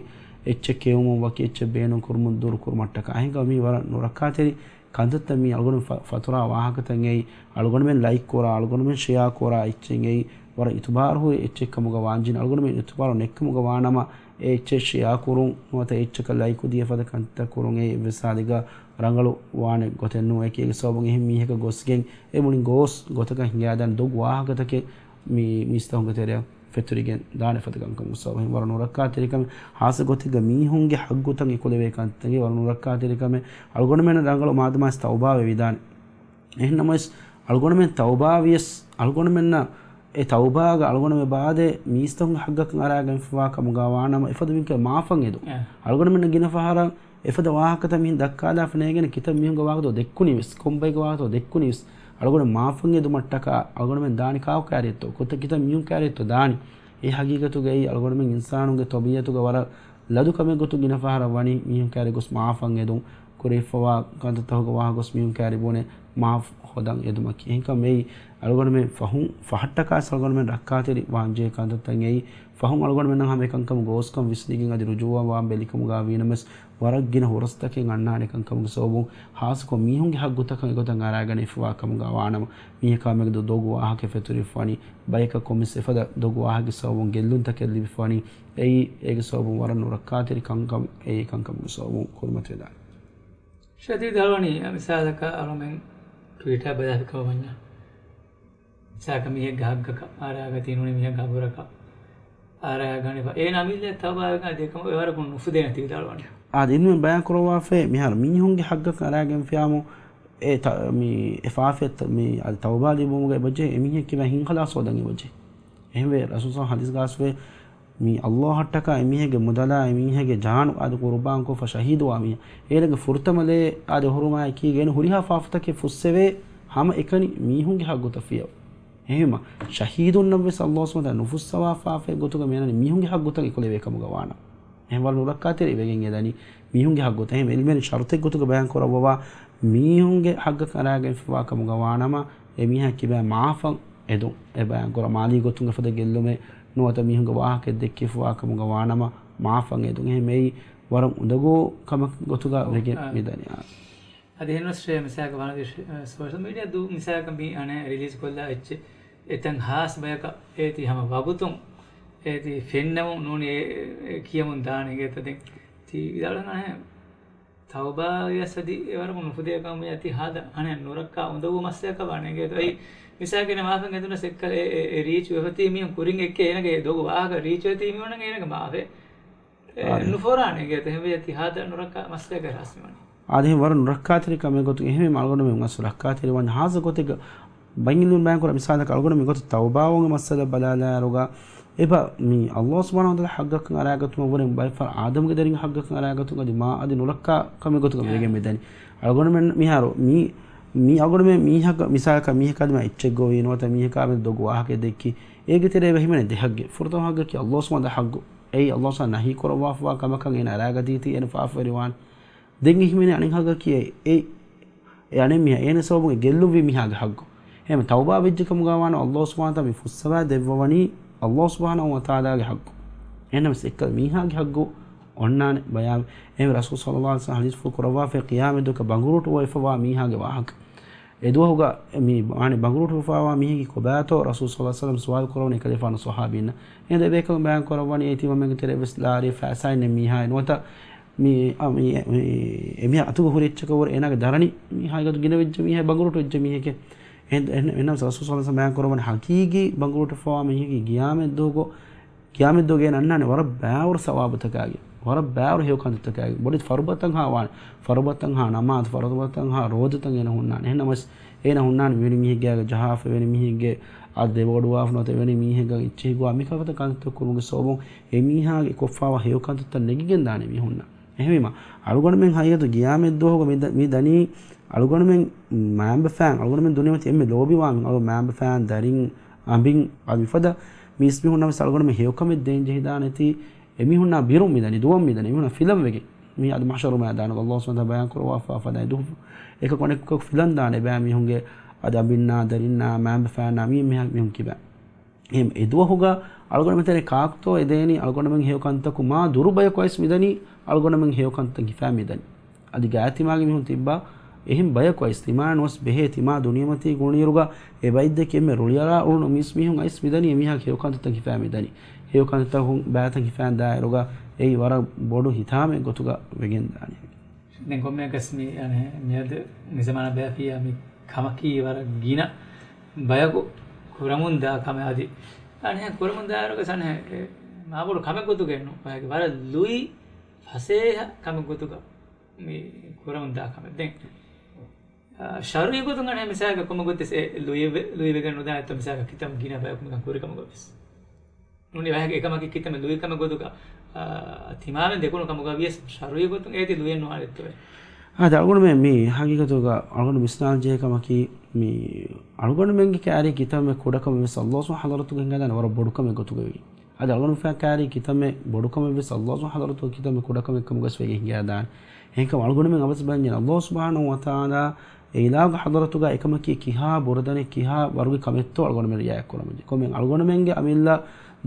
އެއްޗެއް ކެއުމުން ވަކި އެއްޗެއް ބޭނުން ކުރުމުން ދުރު ކުރުމަށްޓަކާ. އެހެންކަމުން މީ ވަރަށް ނުރައްކާތެރި ކަންތައްތައް މީ އަޅުގަނޑު ފަ-، ފަތުރާ ވާހަކަތައް އެއީ، އަޅުގަނޑުމެން ލައިކް ކުރާ، އަޅުގަނޑުމެން ޝެއާ ކުރާ އެއްޗެއް އެއީ، ވަރަށް އިތުބާރު ހުރި އެއްޗެއް ކަމުގަ ވާންޖެހޭނެ. އަޅުގަނޑުމެން އިތުބާރު ނެތްކަމުގަ ވާނަމަ، އެ އެއްޗެއް ޝެއާ ކުރުން، ނުވަތަ އެއްޗަކަށް ލައިކު ދީ އެފަދަ ކަންތައް ކުރުން އެއީ އެއްވެސް ހާލެއްގަ ރަނގަޅު ވާނެ ގޮތެއް ނޫން. އެކީ އޭގެ ސަބަބުން އެހެން މީހަކަށް ގޮސްގެން އެ މުޅިން ގޯސް ގޮތަކަށް ހިނގާދާނެ ދޮގު ވާހަކަތަކެއް މި މީސްތަކުންގެ ތެރެއަށް ފެތުރިގެން ދާނެ އެފަދަ ކަންކަމުގެ ސަބަބުން. ވަރަށް ނުރައްކާތެރި ކަމެއް. ހާއްސަ ގޮތެއްގަ މީހުންގެ ހައްގުތައް އެކުލެވޭ ކަންތައް އެއީ ވަރަށް ނުރައްކާތެރި ކަމެއް. އަޅުގަނޑުމެން ރަނގަޅު މާދަމާވެސް ތައުބާވެވިދާނެ. އެހެން ނަމަވެސް، އަޅުގަނޑުމެން ތައުބާވިޔަސް، އަޅުގަނޑުމެންނަށް އެ ތައުބާގަ އަޅުގަނޑުމެން ބާދޭ މީސްތަކުންގެ ހައްގަކަށް އަރާގަނެފަވާ ކަމުގަ ވާނަމަ، އެފަދަ މީހުންގެ މާފަށް އެދުން. އެ. އަޅުގަނޑުމެންނަށް ގިނަ ފަހަރަށް އެފަދަ ވާހަކަތައް މިހެން ދައްކާލާފަ ނޭގެނެ، ކިތައް މީހުންގެ ވާހަކަތައް ދެއްކުނީވެސް، ކޮންބައެއްގެ ވާހަކަތައް ދެއްކުނީވެސް، އަޅުގަނޑު މާފަށް އެދުމަށްޓަކާ އަޅުގަނޑުމެން ދާނީ ކާކު ކާރިއަށްތޯ؟ ކޮތަ-، ކިތައް މީހުން ކާރިއަށްތޯ ދާނީ؟ އެ ހަގީގަތުގައި އަޅުގަނޑުމެން އިންސާނުންގެ ތަބީއަތުގަ ވަރަށް ލަދު ކަމެއް ގޮތުން ގިނަ ފަހަރަށް ވަނީ މީހުން ކާރި ގޮސް މާފަށް އެދުން. ކުރެވިފަވާ ކަންތައްތަކުގެ ވާހަކަ ގޮސް މީހުން ކާރި ބުނެ މާފް ހޯދަން އެދުމަކީ. އެހެންކަމުން އެއީ އަޅުގަނޑުމެން ފަހުން ފަހަށްޓަކާ ވެސް އަޅުގަނޑުމެން ރައްކާތެރި ވާންޖެހޭ ކަންތައްތައް އެއީ. ފަހުން އަޅުގަނޑުމެންނަށް ހަމަ އެކަންކަމުގެ ގޯސްކަން ވިސްނިގެން އަދި ރުޖޫވާ ވާން ބެލިކަމުގަ ވީނަމަވެސް، ވަރަށް ގިނަ ހުރަސްތަކެއް އަންނާނެ އެކަންކަމުގެ ސަބަބުން. ހާއްސަކޮށް މީހުންގެ ހައްގުތަކަށް އެގޮތަށް އަރާގަނެފަވާ ކަމުގަ ވާނަމަ، މީހަކާ މެދު ދޮގު ވާހަކަ ފެތުރިފަވަނީ، ބަޔަކަށް ކޮންމެސް އެފަދަ ދޮގު ވާހަކަގެ ސަބަބުން ގެއްލުންތަކެއް ލިބިފަވަނީ، އެއީ އޭގެ ސަބަބުން ވަރަށް ނުރައްކާތެރި ކަންކަމެއް، އެއީ ކަންކަމުގެ ސަބަބުން ކުރިމަތިވެދާނެ. ޝަދީދު އަޅުވަނީ މިސާލަކަށް އަޅުމެން ޓްވިޓާ ބަލާފި ކަމަށް ވަންޏާ، މިސާލަކަށް މީހެއްގެ ހައްގަކަށް އަރާގަތީ ނޫނީ މީހެއްގެ ހައްގުރަކަށް އަރާގަނެފަ. އޭނާ އަމިއްލަ ތައުބާވެގެން އަދި އެކަމަށް އެވަރަކުން ނުފުދޭނެތީ ވިދާޅުވަނީ. އާދެ، އިންމެ ބަޔާން ކުރައްވާފައި މިހާރު މީހުންގެ ހައްގަކަށް އަރާގެންފިޔާމު އެ ތަ-، މި އެ ފާފައަށް ތަ-، މި އަދި ތައުބާ ލިބުމުގަ އެބަޖެހޭ އެމީހެއް ކިބަ ހިން ޚަލާސް ހޯދަން އެބަޖެހޭ. އެހެންވެ، ރަސޫލު ޙަދީޘްގަ އަސްވެ މީ ﷲ އަށްޓަކާ އެމީހެއްގެ މުދަލާ އެމީހެއްގެ ޖާނު އާދެ ޤުރުބާންކޮށްފަ ޝަހީދުވާ މީހާ. އޭނަގެ ފުރަތަމަ ލޭ އާދެ އޮހޮރުމާއެކީ އޭނަ ހުރިހާ ފާފަތަކެއް ފުއްސެވޭ ހަމަ އެކަނި މީހުންގެ ހައްގުތައް ފިޔަވަ. އެހެންވީމަ، ޝަހީދުންނަށްވެސް ﷲ ސުބްޙާނަހޫ ވަތަޢާލާ ނުފުއްސަވާ ފާފައެއް ގޮތުގަ މިއަންނަނީ މީހުންގެ ހައްގުތައް އެކުލެވޭ ކަމުގަ ވާނަމަ. އެހެން ވަރަށް ނުރައްކާތެރި ވެގެން އެދަނީ މީހުންގެ ހައްގުތައް. އެހެން ޢިލްމުވެރިން ޝަރުޠެއް ގޮތުގަ ބަޔާން ކުރައްވަވާ މީހުންގެ ހައްގަކަށް އަރާގެންފަވާ ކަމުގަ ވާނަމަ، އެ މީހާ ކިބައިން މާފަށް އެދުން. އެ ބަޔާން ކުރާ މާލީ ގޮތުން އެފަދަ ގެއްލުމެއް ނުވަތަ މީހުންގެ ވާހަކައެއް ދެއްކިފަވާ ކަމުގަ ވާނަމަ، މާފަށް އެދުން. އެހެން މެއީ ވަރަށް އުނދަގޫ ކަމެއް ގޮތުގަ އޮ، ވެގެން އާ. މިދަނީ. އާ. އަދި އެހެންވެސް ޝޭ މިސާލަކަށް ވާނަދީ ޝޭ، އަ، ސޯޝަލް މީޑިއާ ދޫ މިސާލަކަށް މި އަނެއް ރިލީޒް ކޮށްލާ އެއްޗެއް އެތަން ހާސް ބަޔަކަށް އޭތި ހަމަ ވަގުތުން އޭތި ފެންނަމުން ނޫނީ އެ، އެ، އެ ކިޔަމުން ދާނެ އިނގޭތަ؟ ދެން ތީ ވިދާޅުވަން އަނެއް ތައުބާ ވިޔަސް އަދި އެވަރަކު ނުފުދޭ ކަމަށް މި އަތީ ހާދަ އަނެއް ނުރައްކާ އުނދަގޫ މައްސަލަކަށް ވާނެ އިނގޭތަ؟ އެއީ މިސާލަކަށް މާފަށް އެދުނަސް އެއްކަލަ އެ، އެ، އެ ރީޗް ވެފަ ތީ މީހުން ކުރިން އެއްކޭ އޭނަގެ ދޮގު ވާހަކަ ރީޗް ވެ ތީ މީހުންނަށް އޭނަގެ މާފެއް އެ، އާދެ. ނުފޯރާނެ އިނގޭތަ؟ އެހެންވެ ތި ހާދަ ނުރައްކާ މައްސަލަކަށް ހާސް މިވަނީ. އާދެ، އެހެން ވަރަށް ނުރައްކާތެރި ކަމެއް ގޮތުގަ އެހެންވީމަ އަޅުގަނޑުމެން ވެސް ރައްކާތެރިވާން ހާއްސަ ގޮތެއްގަ ބައިން އިލްމުން ބަޔާން ކުރާ މިސާލަކަށް އަޅުގަނޑު މި ގޮތަށް ތައުބާވުމުގެ މައްސަލަ ބަލާލާއިރުގަ އެބަ މި ﷲ ސުބްޙާނަހޫ ވަތަޢާލާ ޙައްޤަކަށް އަރާގަތުމަށް ވުރެ ބައެއް ފަހަރު އާދަމުގެ ދަރިންގެ ޙައްޤަކަށް އަރާގަތުން އަދި މާ އަދި ނުރައްކާ ކަމެއް ގޮތުގަ އެ. ވެގެން މިދަނީ. އަޅުގަނޑުމެން މިހާރު މި، މި އަޅުގަނޑުމެން މީހަކަށް މިސާލަކަށް މީހަކާ ދިމާ އެއްޗެއް ގޮވީ ނުވަތަ މީހަކާ މެދު ދޮގު ވާހަކައެއް ދެއްކީ އޭގެ ތެރޭ އެބަ ހިމެނޭ ދެ ޙައްޤެއް. ފުރަތަމަ ޙައްޤަކީ ﷲ ސުބްޙާނަހޫ ވަތަޢާލާ ޙައްޤު. އެއީ ﷲ ސުބްޙާނަހޫ ނަހީ ކުރައްވާފަވާ ކަމަކަށް އޭނަ އަރާގަތީތީ އޭނަ ފާފަވެރިވާނެ. ދެން އެ ހިމެނޭ އަނެއް ޙައްޤަކީ އެ، އެ، އެ އަނެއް މީހާ އޭނަ ސަބަބުން އެ ގެއްލުންވީ މީހާގެ ޙައްޤު. އެހެން ތައުބާ ވެއްޖެ ކަމުގަ ވާނަމަ ﷲ ސުބްޙާނަހޫ ވަތަޢާލާ މި ފުއްސަވާ ދެއްވަވަނީ ﷲ ސުބްޙާނަހޫ ވަތަޢާލާގެ ޙައްޤު. އެހެންނަމަވެސް އެއްކަލަ މީހާގެ ޙައްޤު އޮންނާނެ ބަޔާން. އެހެން ރަސޫލު ޞައްލައްލާހު ޢަލައިހި ވަސައްލަމަ ޙަދީޘްފުޅު ކުރައްވާފައި ޤިޔާމަތް ދުވަހު ބަނގުރޫޓު ވެފަވާ މީހާގެ ވާހަކަ. އެ ދުވަހުގަ މި ވާނެ ބަނގުރޫޓު ވެފަވާ މީހެއްގެ ކޮބާތޯ ރަސޫލު ޞައްލައްލާހު ޢަލައިހި ވަސައްލަމަ ސުވާލު ކުރައްވަނީ އެކަލޭގެފާނު ޞަޙާބީންނަށް. އެހިނދު އެބޭކަލުން ބަޔާން ކުރައްވަނީ އޭތި މަންމަގެ ތެރޭ ވެސް ލާރި ފައިސާއިން މީހާ ނުވަތަ މި، އަ، މި، މި، އެމީހާ އަތުގަ ހުރި އެއްޗަކަށް ވުރެ އޭނާގެ ދަރަނި މީ ހަގީގަތު ގިނަވެއްޖެ މީހާ ބަނގުރޫޓު ވެއްޖެ މީހެކޭ. އެހެން، އެހެން، އެހެންނަމަވެސް ރަސޫލު ޞައްލައްލާހު ޢަލައިހި ވަސައްލަމަ ބަޔާން ކުރައްވަނީ ޙަޤީޤީ ބަނގުރޫޓު ވެފަވާ މީހެއްގެ ޤިޔާމަތް ދުވަހު ގޮ-، ޤިޔާމަތް ދުވަހުގަ އޭނަ އަންނާނެ ވަރަށް ބާވަރު ސަވާބުތަކާގެ، ވަރަށް ބާވަރު ހެޔޮ ކަންތައްތަކާގެ، ބޮޑެތި ފަރުބަތައްހާ ވާނެ، ފަރުބަތައްހާ ނަމާދު، ފަރުބަތައްހާ ރޯދަތައް އޭނަ ހުންނާނެ. އެހެންނަމަވެސް އޭނަ ހުންނާނެ މިވެނި މީހެއްގެ އާގަ ޖަހާފަ، އެވެނި މީހެއްގެ އަދި ދެބަގަޑުވާފަ ނުވަތަ އެވެނި މީހެއްގަ އެއްޗެހި ގޮވާ މިކަހަލަ ކަންތައް ކުރުމުގެ ސަބަބުން އެމީހާގެ ކޮށްފާވާ ހެޔޮ ކަންތައްތައް ނެގިގެން ދާނެ މީހުންނަށް. އެހެންވީމަ، އަޅުގަނޑުމެން ހަގީގަތު ޤިޔާމަތް ދުވަހުގަ މި ދަ-، މި ދަނީ، އަޅުގަނޑުމެން މައިންބަފައިން، އަޅުގަނޑުމެން ދުނިޔެމަތީ އެންމެ ލޯބިވާ މީހުން، އަޅު މައިންބަފައިން ދަރިން އަނބިން އަދި މިފަދަ މީސްމީހުންނަށް ވެސް އަޅުގަނޑުމެން ހެޔޮކަމެއް ދޭން ޖެހިދާނެތީ، އެމީހުންނާ ބިރުން މިދަނީ، ދުވަން މިދަނީ، އެމީހުންނާ ފިލަން ވެގެން. މީ އަދި މަޙްޝަރު މައިދާނުގަ ﷲ ސުބްޙާނަހޫ ވަތަޢާލާ ބަޔާން ކުރައްވާފަ ފަދަ އެދު-، އެކަކު އަނެކަކަކު ފިލަން ދާނެ ބައި މީހުންގެ އަދި އަނބިންނާ، ދަރިންނާ، މައިންބަފައިންނާ މީ މީހަކު މީހުން ކިބަ. އެހެން އެ ދުވަހުގަ އަޅުގަނޑުމެން ތެރޭ ކާކުތޯ އެދޭނީ އަޅުގަނޑުމެން ހެޔޮ ކަންތަކު މާ ދުރު ބަޔަކު އައިސް މިދަނީ އަޅުގަނޑުމެން ހެޔޮ ކަންތައް ހިފާ މިދަނީ. އަދި ގާތްތިމާގެ މީހުން ތިއްބާ އެހެން ބަޔަކު އައިސް ތިމާ ނުވަސް ބެހޭ ތިމާ ދުނިޔެމަތީ ގުޅުނުއިރުގަ އެ ބައިތްދެކެ އެންމެ ރުޅިއަރާ އުޅުނު މީސްމީހުން އައިސް މިދަނީ އެމީހާ ހެޔޮ ކަންތައްތައް ހިފާ މިދަނީ. ހެޔޮ ކަންތައްތަކުން ބައިތައް ހިފާ ދާއިރުގަ އެއީ ވަރަށް ބޮޑު ހިތާމައެއް ގޮތުގަ ވެގެން ދާނީ. ދެން ކޮންމެއަކަސް މި އަނެއް މިއަދު މި ޒަމާނަށް ބޭފިއްޔާ މި ކަމަކީ ވަރަށް ގިނަ ބަޔަކު ކުރަމުން ދާ ކަމެއް އަދި އަނެއް ކުރަމުން ދާއިރުގަ އަނެއް އެ މާބޮޑު ކަމެއް ގޮތުގައެއް ނޫން. ބަޔަކީ ވަރަށް ލުއި ފަސޭހަ ކަމެއް ގޮތުގަ މި ކުރަމުން ދާ ކަމެއް. ދެން، އާ، ޝަރުޢީ ގޮތުން އަނެއް މިސާލަކަށް ކޮންމެ ގޮތެއް އެ ލުއިވެ-، ލުއިވެގެން ނުދާނެތޯ މިސާލަކަށް ކިތަންމެ ގިނަ ބަޔަކު މިކަން ކުރި ކަމަށް ގޮތްވެސް. ނޫނީ ވަހަކަ އެކަމަކީ ކިތަންމެ ލުއި ކަމެއް ގޮތުގަ، އާ، ތިމާމެން ދެކުނު ކަމުގަ ވިޔަސް ޝަރުޢީ ގޮތުން އޭތި ލުއެއް ނުވާނެއްތޯއޭ. އާދެ، އަޅުގަނޑުމެން މި ހަގީގަތުގަ އަޅުގަނޑު ވިސްނާލަން ޖެހޭ ކަމަކީ، މި އަޅުގަނޑުމެންގެ ކާރީ ކިތަންމެ ކުޑަކަމެއް ވެސް ﷲ ސުބްޙާނަހޫ ވަތަޢާލާ ޙަޟްރަތުގަ ހިނގާދާނެ ވަރަށް ބޮޑު ކަމެއް ގޮތުގަ ވެގެން. އަދި އަޅުގަނޑުމެން ކާރީ ކިތަންމެ ބޮޑު ކަމެއް ވެސް ﷲ ސުބްޙާނަހޫ ވަތަޢާލާ ޙަޟްރަތުގަ ކިތަންމެ ކުޑަ ކަމެއް ކަމުގަ ވެސް ވެގެން ހިނގާދާނެ. އެހެންކަމުން އަޅުގަނޑުމެން އަވަސް ބަލަންޖެހޭ ﷲ ސުބްޙާނަހޫ ވަތަޢާލާ އެ އިލާހުގެ ޙަޟްރަތުގަ އެކަމަކީ ކިހާ ބުރަދަނެއް ކިހާ ވަރުގެ ކަމެއްތޯ އަޅުގަނޑުމެން ރިޢާޔަތް ކުރަމުން ޖެހޭ. ކޮންމެ އަޅުގަނޑުމެންގެ އަމިއްލަ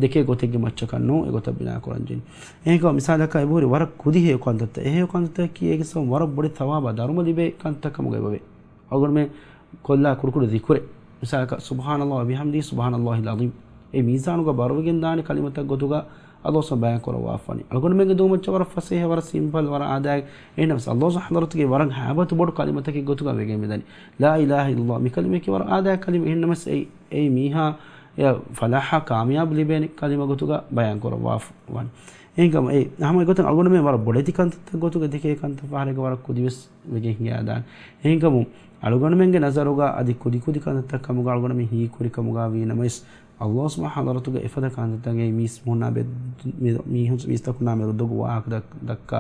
ދެކޭ ގޮތެއްގެ މައްޗަކަށް ނޫން އެގޮތަށް ބިނާ ކުރަން ޖެހޭ. އެހެންކަމުން މިސާލަކަށް އެބަހުރި ވަރަށް ކުދި ހެޔޮ ކަންތައްތައް. އެ ހެޔޮ ކަންތައްތަކަކީ އޭގެ ސަބަބުން ވަރަށް ބޮޑެތި ޘަވާބާ ދަރުމަ ލިބޭ ކަންތައް ކަމުގަ އެބަވޭ. އަޅުގަނޑުމެން ކޮށްލާ ކުޑަކުޑަ ޛިކުރެއް. މިސާލަކަށް، سبحان الله وبحمده سبحان الله العظيم. އެ މީޒާނުގަ ބަރުވެގެން ދާނެ ކަލިމަތައް ގޮތުގަ ﷲ ސުބްޙާނަހޫ ވަތަޢާލާ ބަޔާން ކުރައްވާފަނީ. އަޅުގަނޑުމެންގެ ދެކޭ މައްޗަށް ވަރަށް ފަސޭހަ، ވަރަށް ސިމްޕަލް، ވަރަށް އާދައިގެ. އެހެންނަމަވެސް ﷲ ސުބްޙާނަހޫ ވަތަޢާލާގެ ވަރަށް ހައިބަތު ބޮޑު ކަލިމަތަކެއް ގޮތުގަ ވެގެން މިދަނީ. لا إله إلا الله މި ކަލިމައަކީ ވަރަށް އާދައިގެ ކަލިމަ. އެހެންނަމަވެސް އެއީ، އެއީ މީހާ އެ ފަލާޙާ ކާމިޔާބު ލިބޭނެ ކަލިމަ ގޮތުގަ ބަޔާން ކުރައްވާފަ ވަނީ. އެހެންކަމުން އެ ހަމަ އެގޮތަށް އަޅުގަނޑުމެން ވަރަށް ބޮޑެތި ކަންތައްތައް ގޮތުގަ ދެކޭ ކަންތައް ފަހަރެއްގަ ވަރަށް ކުދިވެސް ވެގެން ހިނގާދާނެ. އެހެންކަމުން އަޅުގަނޑުމެންގެ ނަޒަރުގަ އަދި ކުދިކުދި ކަންތައްތައް ކަމުގަ އަޅުގަނޑުމެން ހީކުރި ކަމުގަ ވީނަމަވެސް، ﷲ ސުބްޙާނަހޫ ވަތަޢާލާ އެފަދަ ކަންތައްތަކުގައި މީސްމީހުންނާ ބެ-، މި-، މީހުން، މީސްތަކުންނާ މެދު ދޮގު ވާހަކަ ދައް-، ދައްކާ،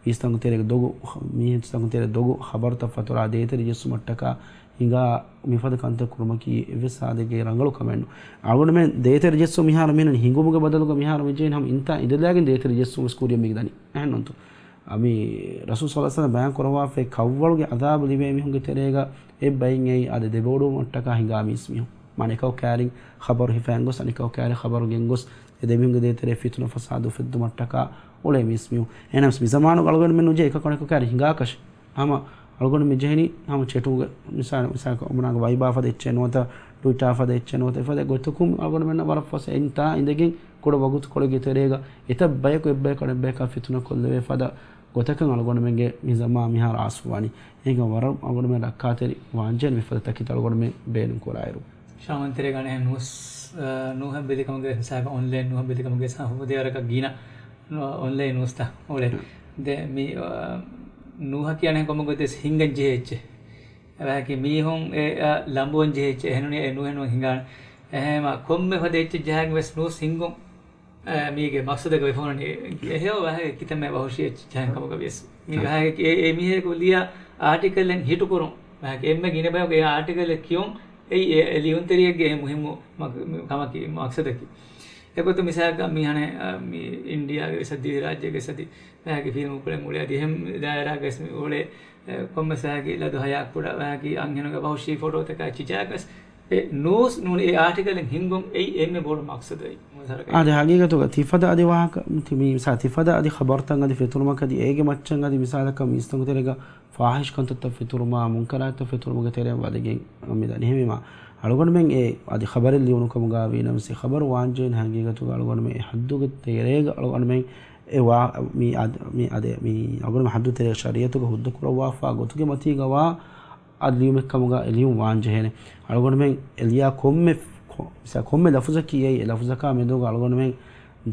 މީސްތަކުން ތެރޭގެ ދޮގު، މީސްތަކުން ތެރޭ ދޮގު ޚަބަރުތައް ފަތުރާ ދޭތެރެ ޖެއްސުމަށްޓަކާ ހިނގާ މިފަދަ ކަންތައް ކުރުމަކީ އެއްވެސް ސާދައެއްގެ ރަނގަޅު ކަމެއް ނޫން. އަޅުގަނޑުމެން ދޭތެރެ ޖެއްސުން މިހާރު މީހުން ހިނގުމުގެ ބަދަލުގަ މިހާރު މިޖެހެނީ ހަމަ އިންތާ އިނދެލާގެން ދޭތެރެ ޖެއްސުން ވެސް ކުރިޔަށް މިގެން ދަނީ. އެހެންނޫންތޯ؟ އަ، މި ރަސޫލު ޞައްލަﷲު ޢަލައިހި ވަސައްލަމަ ބަޔާން ކުރައްވާފައި ކައްވަޅުގެ ޢަޛާބު ލިބޭ މީހުންގެ ތެރޭގަ އެއްބައިން އެއީ އާދެ ދެބައުޑުވުމަށްޓަކާ ހިނގާ މީސްމީހުން. މާނަ އެކަކު ކައިރިން ޚަބަރު ހިފައިން ގޮސް، އަނެކަކު ކައިރިން ޚަބަރު ގެންގޮސް، އެ ދެމީހުންގެ ދޭތެރޭ ފިތުނަ ފަސާދަ އުފެއްދުމަށްޓަކާ އުޅޭ މީސްމީހުން. އެހެނަސް މިޒަމާނުގަ އަޅުގަނޑުމެން ނުޖެހޭ އެކަކު އަނެކަކު ކައިރިން ހިނގާކަށެއް. ހަމަ އަޅުގަނޑު މިޖެހެނީ ހަމަ ޗެޓުގެ މިސާލަ، މިސާލަކަށް އަޅުގަނޑުމެންނަށް ވައިބާ ފަދަ އެއްޗެއް ނުވަތަ، ޓްވިޓާ ފަދަ އެއްޗެއް ނުވަތަ، އެފަދަ ގޮތަކުން އަޅުގަނޑުމެންނަށް ވަރަށް ފަސޭހަ އިންތާ އިނދެގެން ކުޑަ ވަގުތުކޮޅެއްގެ ތެރޭގަ އެތައް ބަޔަކު އެއްބަޔަކު އަނެއްބަޔަކާ ފިތުނަ ކޮށްލެވޭ ފަދަ ގޮތަކަށް އަޅުގަނޑުމެންގެ މި ޒަމާން މިހާރު އާސްފުވާނީ. އެހެންކަމުން ވަރަށް އަޅުގަނޑުމެން ރައްކާތެރި ވާންޖެހޭނެ މިފަދަ ތަކެތި އަޅުގަނޑުމެން ބޭނުން ކުރާއިރު. ޝާމަންތެރޭގަ އަނެއް ނޫސް، އަ، ނޫހަށް ބެލިކަމުގެ ހިސާބަށް އޮންލައިން ނޫހަށް ބެލިކަމުގެ ހިސާބަށް ހުރި ވަރަކަށް ގިނަ އޮންލައިން ނޫސްތައް އުޅޭ. ދެ މި، އަ، ނޫހަކީ އަނެއް ކޮންމެ ގޮތެއް ހިންގަން ޖެހޭ އެއްޗެއް. އެވަހަކީ މީހުން އެ، އަ، ލަނބުވަން ޖެހޭ އެއްޗެއް. އެހެނުނީ އެ ނޫހެއް ނޫން ހިނގާނެ. އެހެންވީމަ ކޮންމެ ފަދަ އެއްޗެއް ޖަހާގެން ވެސް ނޫސް ހިންގުން، އަ، މީގެ މަޤްޞަދަކަށް ވެފަ ހުންނަނީ. އެހެޔޮ ވަހެ ކިތަންމެ ވަހުޝީ އެއްޗެއް ޖަހަން ކަމަކަށް ވިޔަސް. މީ ވަހެ އެ، އެ މީހަކު ލިޔާ އާޓިކަލެއް ހިޓުކުރުން. ވަހެ އެންމެ ގިނަ ބަޔަކު އެ އާޓިކަލެއް ކިޔުން. އެއީ އެ، އެ ލިޔުންތެރިއެއްގެ އެ މުހިއްމު މަ-، ކަމަކީ، މަޤްޞަދަކީ. އެގޮތުން މިސާލަކަށް މިހާރު މި އިންޑިޔާގެ ވެސް އަދި ރާއްޖޭގެ ވެސް އަދި ވަހެ ފިލްމު ކުޅެން އުޅޭ އަދި އެހެން ދާއިރާގެ ވެސް މި އުޅޭ، އެ، ކޮންމެސް ވަހެ ލަދު ހަޔާ ކުޑަ ވަހެ އަންހެނުގެ ވަހުޝީ ފޮޓޯތަކާ އެއްޗެއް ޖަހާގެން ވެސް އެ ނޫސް ނޫނީ އެ އާޓިކަލެއް ހިންގުން އެއީ އެންމެ ބޮޑު މަޤްޞަދު އެއީ. އާދެ، ހަގީގަތުގަ ތިފަދަ އަދި ވާހަކަ، ތި-، މި މިސާ ތިފަދަ އަދި ޚަބަރުތައް އަދި ފެތުރުމަކަށް އަދި އޭގެ މައްޗަށް އަދި މިސާލަކަށް މީސްތަކުން ތެރޭގަ ފާޙިޝް ކަންތައްތައް ފެތުރުމާ، މުންކަރާތްތައް ފެތުރުމުގެ ތެރެއަށް ވަދެގެން މި ދަނީ. އެހެންވީމާ، އަޅުގަނޑުމެން އެ އަދި ޚަބަރެއް ލިޔުނުކަމުގަ ވީނަމަވެސް، ޚަބަރު ވާންޖެހޭނެ ހަގީގަތުގަ އަޅުގަނޑުމެން އެ ޙައްދުގެ ތެރޭގަ އަޅުގަނޑުމެން އެ ވާ، މި އަދ-، މި އަދެ، މި އަޅުގަނޑުމެން ޙައްދު ތެރޭ ޝަރީޢަތުގަ ހުއްދަ ކުރައްވާފާ ގޮތުގެ މަތީގަ ވާ އަދި ލިޔުމެއްކަމުގަ އެ ލިޔުން ވާންޖެހޭނެ. އަޅުގަނޑުމެން އެ ލިޔާ ކޮންމެ ކޮ-، މިސާ ކޮންމެ ލަފުޒަކީ އެއީ އެ ލަފުޒަކާ މެދުގަ އަޅުގަނޑުމެން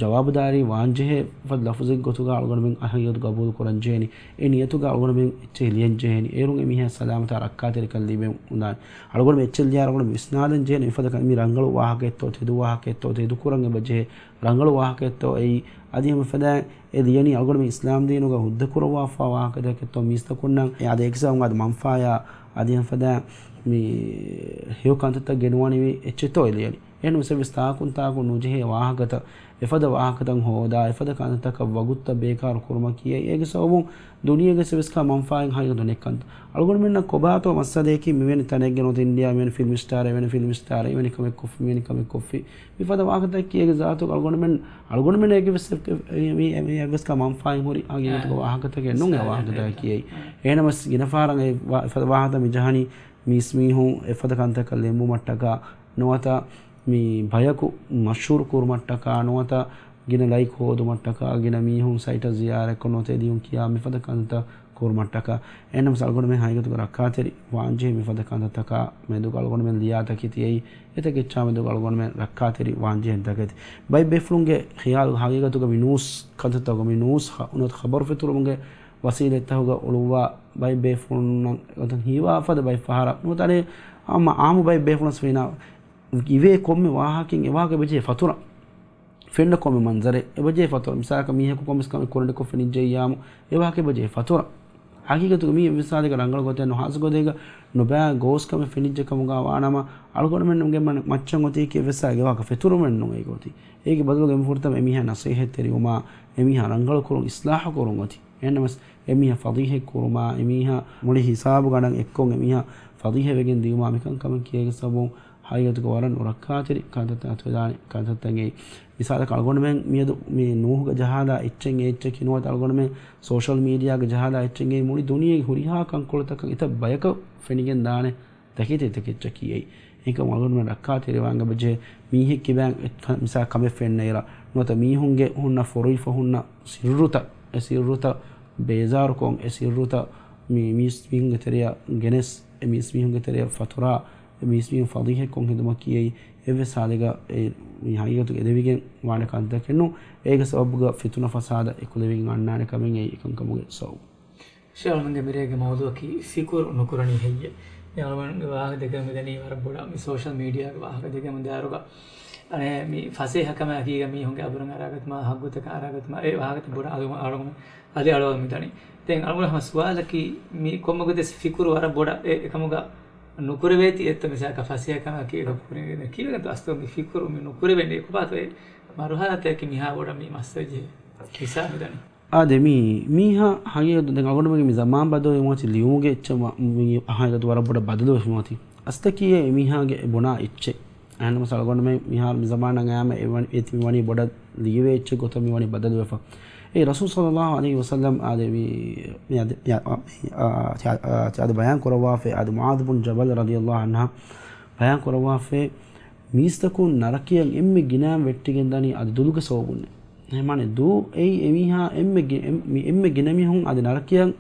ޖަވާބުދާރީ ވާންޖެހޭ ފަދަ ލަފުޒެއް ގޮތުގަ އަޅުގަނޑުމެން އަހަން ހަގީގަތު ގަބޫލު ކުރަން ޖެހޭނީ. އެ ނިޔަތުގަ އަޅުގަނޑުމެން އެއްޗެހި ލިޔަން ޖެހޭނީ. އޭރުން އެ މީހާ ސަލާމަތާ ރައްކާތެރިކަން ލިބެން އުނދާނެ. އަޅުގަނޑުމެން އެއްޗެއް ލިޔާ އަޅުގަނޑު ވިސްނާލަން ޖެހޭނީ މިފަދަ ކަ-، މި ރަނގަޅު ވާހަކައެއްތޯ، ތެދު ވާހަކައެއްތޯ، ތެދުކުރަން އެބަ ޖެހޭ ރަނގަޅު ވާހަކައެއްތޯ އެއީ. އަދި ހަމަ ފަދައިން އެ ލިޔަނީ އަޅުގަނޑުމެން އިސްލާމް ދީނުގަ ހުއްދަ ކުރައްވާފާ ވާހަކަތަކެއްތޯ މީސްތަކުންނަށް އެ އާދެ އެކި ސަބަބުން އާދެ މަންފާޔާ އަދި ހަމަ ފަދައިން މި ހެޔޮ ކަންތައްތައް ގެނުވާނެވި އެއްޗެއްތޯ އެ ލިޔަނީ. އެހެން ވެސް ތާކުން ތާކުން ނުޖެހޭ ވާހަކަތައް، އެފަދަ ވާހަކަތައް ހޯދާ، އެފަދަ ކަންތައްތަކަށް ވަގުތުތައް ބޭކާރު ކުރުމަކީ އެއީ. އޭގެ ސަބަބުން ދުނިޔޭގެ ވެސް ކާ މަންފާއެއް ހަގީގަތު ނެތް ކަންތައް. އަޅުގަނޑުމެންނަށް ކޮބާތޯ މައްސަލައަކީ މިވެނި ތަނެއްގެ ނުވަތަ އިންޑިޔާ މިވެނި ފިލްމް ސްޓާރ، އެވެނި ފިލްމް ސްޓާރ، އެވެނި ކަމެއް ކޮށްފި، މިވެނި ކަމެއް ކޮށްފި. މިފަދަ ވާހަކަތަކަކީ އޭގެ ޒާތުގަ އަޅުގަނޑުމެން، އަޅުގަނޑުމެން އޭގެ ވެސް އެ-، އެ-، މި-، މި-، އެއްވެސް ކާ މަންފާއެއް ހުރި ހަގީގަތުގަ ވާހަކަތަކެއް ނޫން އެ ވާހަކަތަކަކީ އެއީ. އެހެނަމަސް ގިނަ ފަހަރަށް އެ ވާ-، އެފަދަ ވާހަކަ މި ޖަހަނީ މީސްމީހުން އެފަދަ ކަންތަކަށް ލެނބުމަށްޓަކާ ނުވަތަ މި ބަޔަކު މަޝްހޫރު ކުރުމަށްޓަކާ ނުވަތަ ގިނަ ލައިކް ހޯދުމަށްޓަކާ ގިނަ މީހުން ސައިޓަށް ޒިޔާރަތްކޮށް ނުވަތަ އެ ލިޔުން ކިޔާ މިފަދަ ކަންތައް ކުރުމަށްޓަކާ. އެހެނަމަސް އަޅުގަނޑުމެން ހަގީގަތުގަ ރައްކާތެރި ވާންޖެހޭ މިފަދަ ކަންތައްތަކާ މެދުގަ އަޅުގަނޑުމެން ލިޔާ ތަކެތި އެއީ. އެތަކެއްޗާ މެދުގަ އަޅުގަނޑުމެން ރައްކާތެރި ވާންޖެހޭނެ ތަކެތި. ބައެއް ބޭފުޅުންގެ ޚިޔާލު ހަގީގަތުގަ މި ނޫސް ކަންތައްތަކުގަ މި ނޫސް ހަ-، ނުވަތަ ޚަބަރު ފެތުރުމުގެ ވަސީލަތްތަކުގަ އުޅުއްވާ ބައެއް ބޭފުޅުންނަށް އޮތަން ހީވާ ފަދަ ބައެއް ފަހަރަށް ނުވަތަ އަނެއް އާއްމު ބައެއް ބޭފުޅުން ވެސް ވީނާ އިވޭ ކޮންމެ ވާހަކައެއް އެ ވާހަކަ އެބަޖެހޭ ފަތުރަށް. ފެންނަ ކޮންމެ މަންޒަރެއް އެބަޖެހޭ ފަތުރަށް. މިސާލަކަށް މީހަކު ކޮންމެސް ކަމެއް ކުރަން ކޮށް ފެނިއްޖެއްޔާމު އެ ވާހަކަ އެބަޖެހޭ ފަތުރަށް. ހަގީގަތުގަ މީ އެއްވެސް ސާދައިގެ ރަނގަޅު ގޮތެއް ނު ހާސް ގޮތެއްގަ ނުބައި ގޯސް ކަމެއް ފެނިއްޖެ ކަމުގަ ވާނަމަ، އަޅުގަނޑުމެންގެ މަ-، މައްޗަށް އޮތީކީ އެއްވެސް ސާދައިގެ ވާހަކަ ފެތުރުމެއް ނޫން އެގޮތީ. އޭގެ ބަދަލުގަ އެންމެ ފުރަތަމަ އެމީހާ ނަސޭހަތްތެރިވުމާ، އެމީހާ ރަނގަޅު ކުރުން، އިސްލާހު ކުރުން އޮތީ. އެހެންނަމަސް އެމީހާ ފަޟީޙަތް ކުރުމާ، އެމީހާ މުޅި ހިސާބުގަނޑަށް އެއްކޮށް އެމީހާ ފަޟީޙަތް ވެގެން ދިޔުމާ މިކަންކަމަކީ އޭގެ ސަބަބުން ހަގީގަތުގަ ވަރަށް ނުރައްކާތެރި ކަންތައްތައް އަތުވެދާނެ ކަންތައްތައް އެއީ. މިސާލަކަށް އަޅުގަނޑުމެން މިއަދު މި ނޫހުގަ ޖަހާލާ އެއްޗެއް އެ އެއްޗަކީ ނުވަތަ އަޅުގަނޑުމެން ސޯޝަލް މީޑިއާގަ ޖަހާލާ އެއްޗެއް އެއީ މުޅި ދުނިޔޭގެ ހުރިހާ ކަންކޮޅުތަކަށް އެތައް ބަޔަކަށް ފެނިގެން ދާނެ ތަކެތި ތަކެއްޗަކީ އެއީ. އެހެންކަމުން އަޅުގަނޑުމެން ރައްކާތެރިވާން އެބަޖެހޭ މީހެއް ކިބައިން އެ-، މިސާ ކަމެއް ފެންނައިރަށް ނުވަތަ މީހުންގެ ހުންނަ ފޮރުވިފަ ހުންނަ ސިއްރުތައް، އެ ސިއްރުތައް ބޭޒާރުކޮށް، އެ ސިއްރުތައް މި-، މީސް މީހުންގެ ތެރެއަށް ގެނެސް، އެ މީސް މީހުންގެ ތެރެއަށް ފަތުރާ، މީސްމީހުން ފަޟީޙަތްކޮށް ހެދުމަކީ އެއީ އެއްވެސް ހާލެއްގަ އެ މި ހަގީގަތުގަ އެދެވިގެން ވާނެ ކަންތަކެއް ނޫން. އޭގެ ސަބަބުގަ ފިތުނަ ފަސާދަ އެކުލެވިގެން އަންނާނެ ކަމެއް އެއީ އެކަންކަމުގެ ސަބަބު. ޝޭޚް އަޅުގަނޑުގެ މިރޭގެ މައުޟޫޢަކީ ފިކުރު ނުކުރަނީ ހެއްޔޭ؟ މި އަޅުގަނޑުގެ ވާހަކަ ދެކެ މިދަނީ ވަރަށް ބޮޑަށް މި ސޯޝަލް މީޑިއާގެ ވާހަކަ ދެކެ މިދާރުގަ އަނެއް މި ފަސޭހަކަމާ ކީގަ މީހުންގެ އަބުރަށް އަރާގަތުމާ، ހައްގުތަކަށް އަރާގަތުމާ، އެ ވާހަކަތައް ބޮޑަށް އަޅު، އަޅު، އަލި އަޅުވަމުން ދަނީ. ދެން އަޅުގަނޑު ހަމަ ސުވާލަކީ، މި ކޮންމެ ގޮތެއް ފިކުރު ވަރަށް ބޮޑަށް އެ، އެކަމުގަ ނުކުރެވޭތީ އެއްތޯ މިސާލަކަށް ފަސޭހަކަމާ ކީ އެކަކު ކުރިން ކީއްވެގެންތޯ އަސްލު މި ފިކުރު މި ނުކުރެވޭނެ ކޮބާތޯ އެ މަރުހަލާތަކީ މިހާ ބޮޑަށް މި މައްސަލަ ޖެހޭ ހިސާބު ދަނީ. އާދެ، މީ، މީހާ ހަގީގަތު ދެން އަޅުގަނޑުމެންގެ މި ޒަމާން ބަދަލުވީ މަތި ލިޔުމުގެ އެއްޗެއް މަ-، މި ހަގީގަތު ވަރަށް ބޮޑަށް ބަދަލުވެފަ މަތި. އަސްތަކީ އެ މީހާގެ ބުނާ އެއްޗެއް. އަހަންނަމަސް އަޅުގަނޑުމެން މިހާރު މި ޒަމާނަށް އައިމަ އެ ވަނީ، އެ ތި މި ވަނީ ބޮޑަށް ލިޔެވޭ އެއްޗެއް ގޮތަށް މި ވަނީ ބަދަލުވެފަ. އެ ރަސޫލު ޞައްލައްލާހު ޢަލައިހި ވަސައްލަމް އާދެ މި، މި އަދި، މި އަ-، މި އަ-، އާ، ތި އަ-، އާ، ތި އަދި ބަޔާން ކުރައްވާފައި އަދި މުޢާޛު ބުން ޖަބަލް ރަޟިޔައްލާހު ޢަންހު ބަޔާން ކުރައްވާފައި މީސްތަކުން ނަރަކަޔަށް އެންމެ ގިނައިން ވެއްޓިގެން ދަނީ އަދި ދުލުގެ ސަބަބުންނޭ. އެހެންވީމާ ދޫ އެއީ އެމީހާ އެންމެ ގި-، އެން-، މި އެންމެ ގިނަ މީހުން އަދި ނަރަކަޔަށް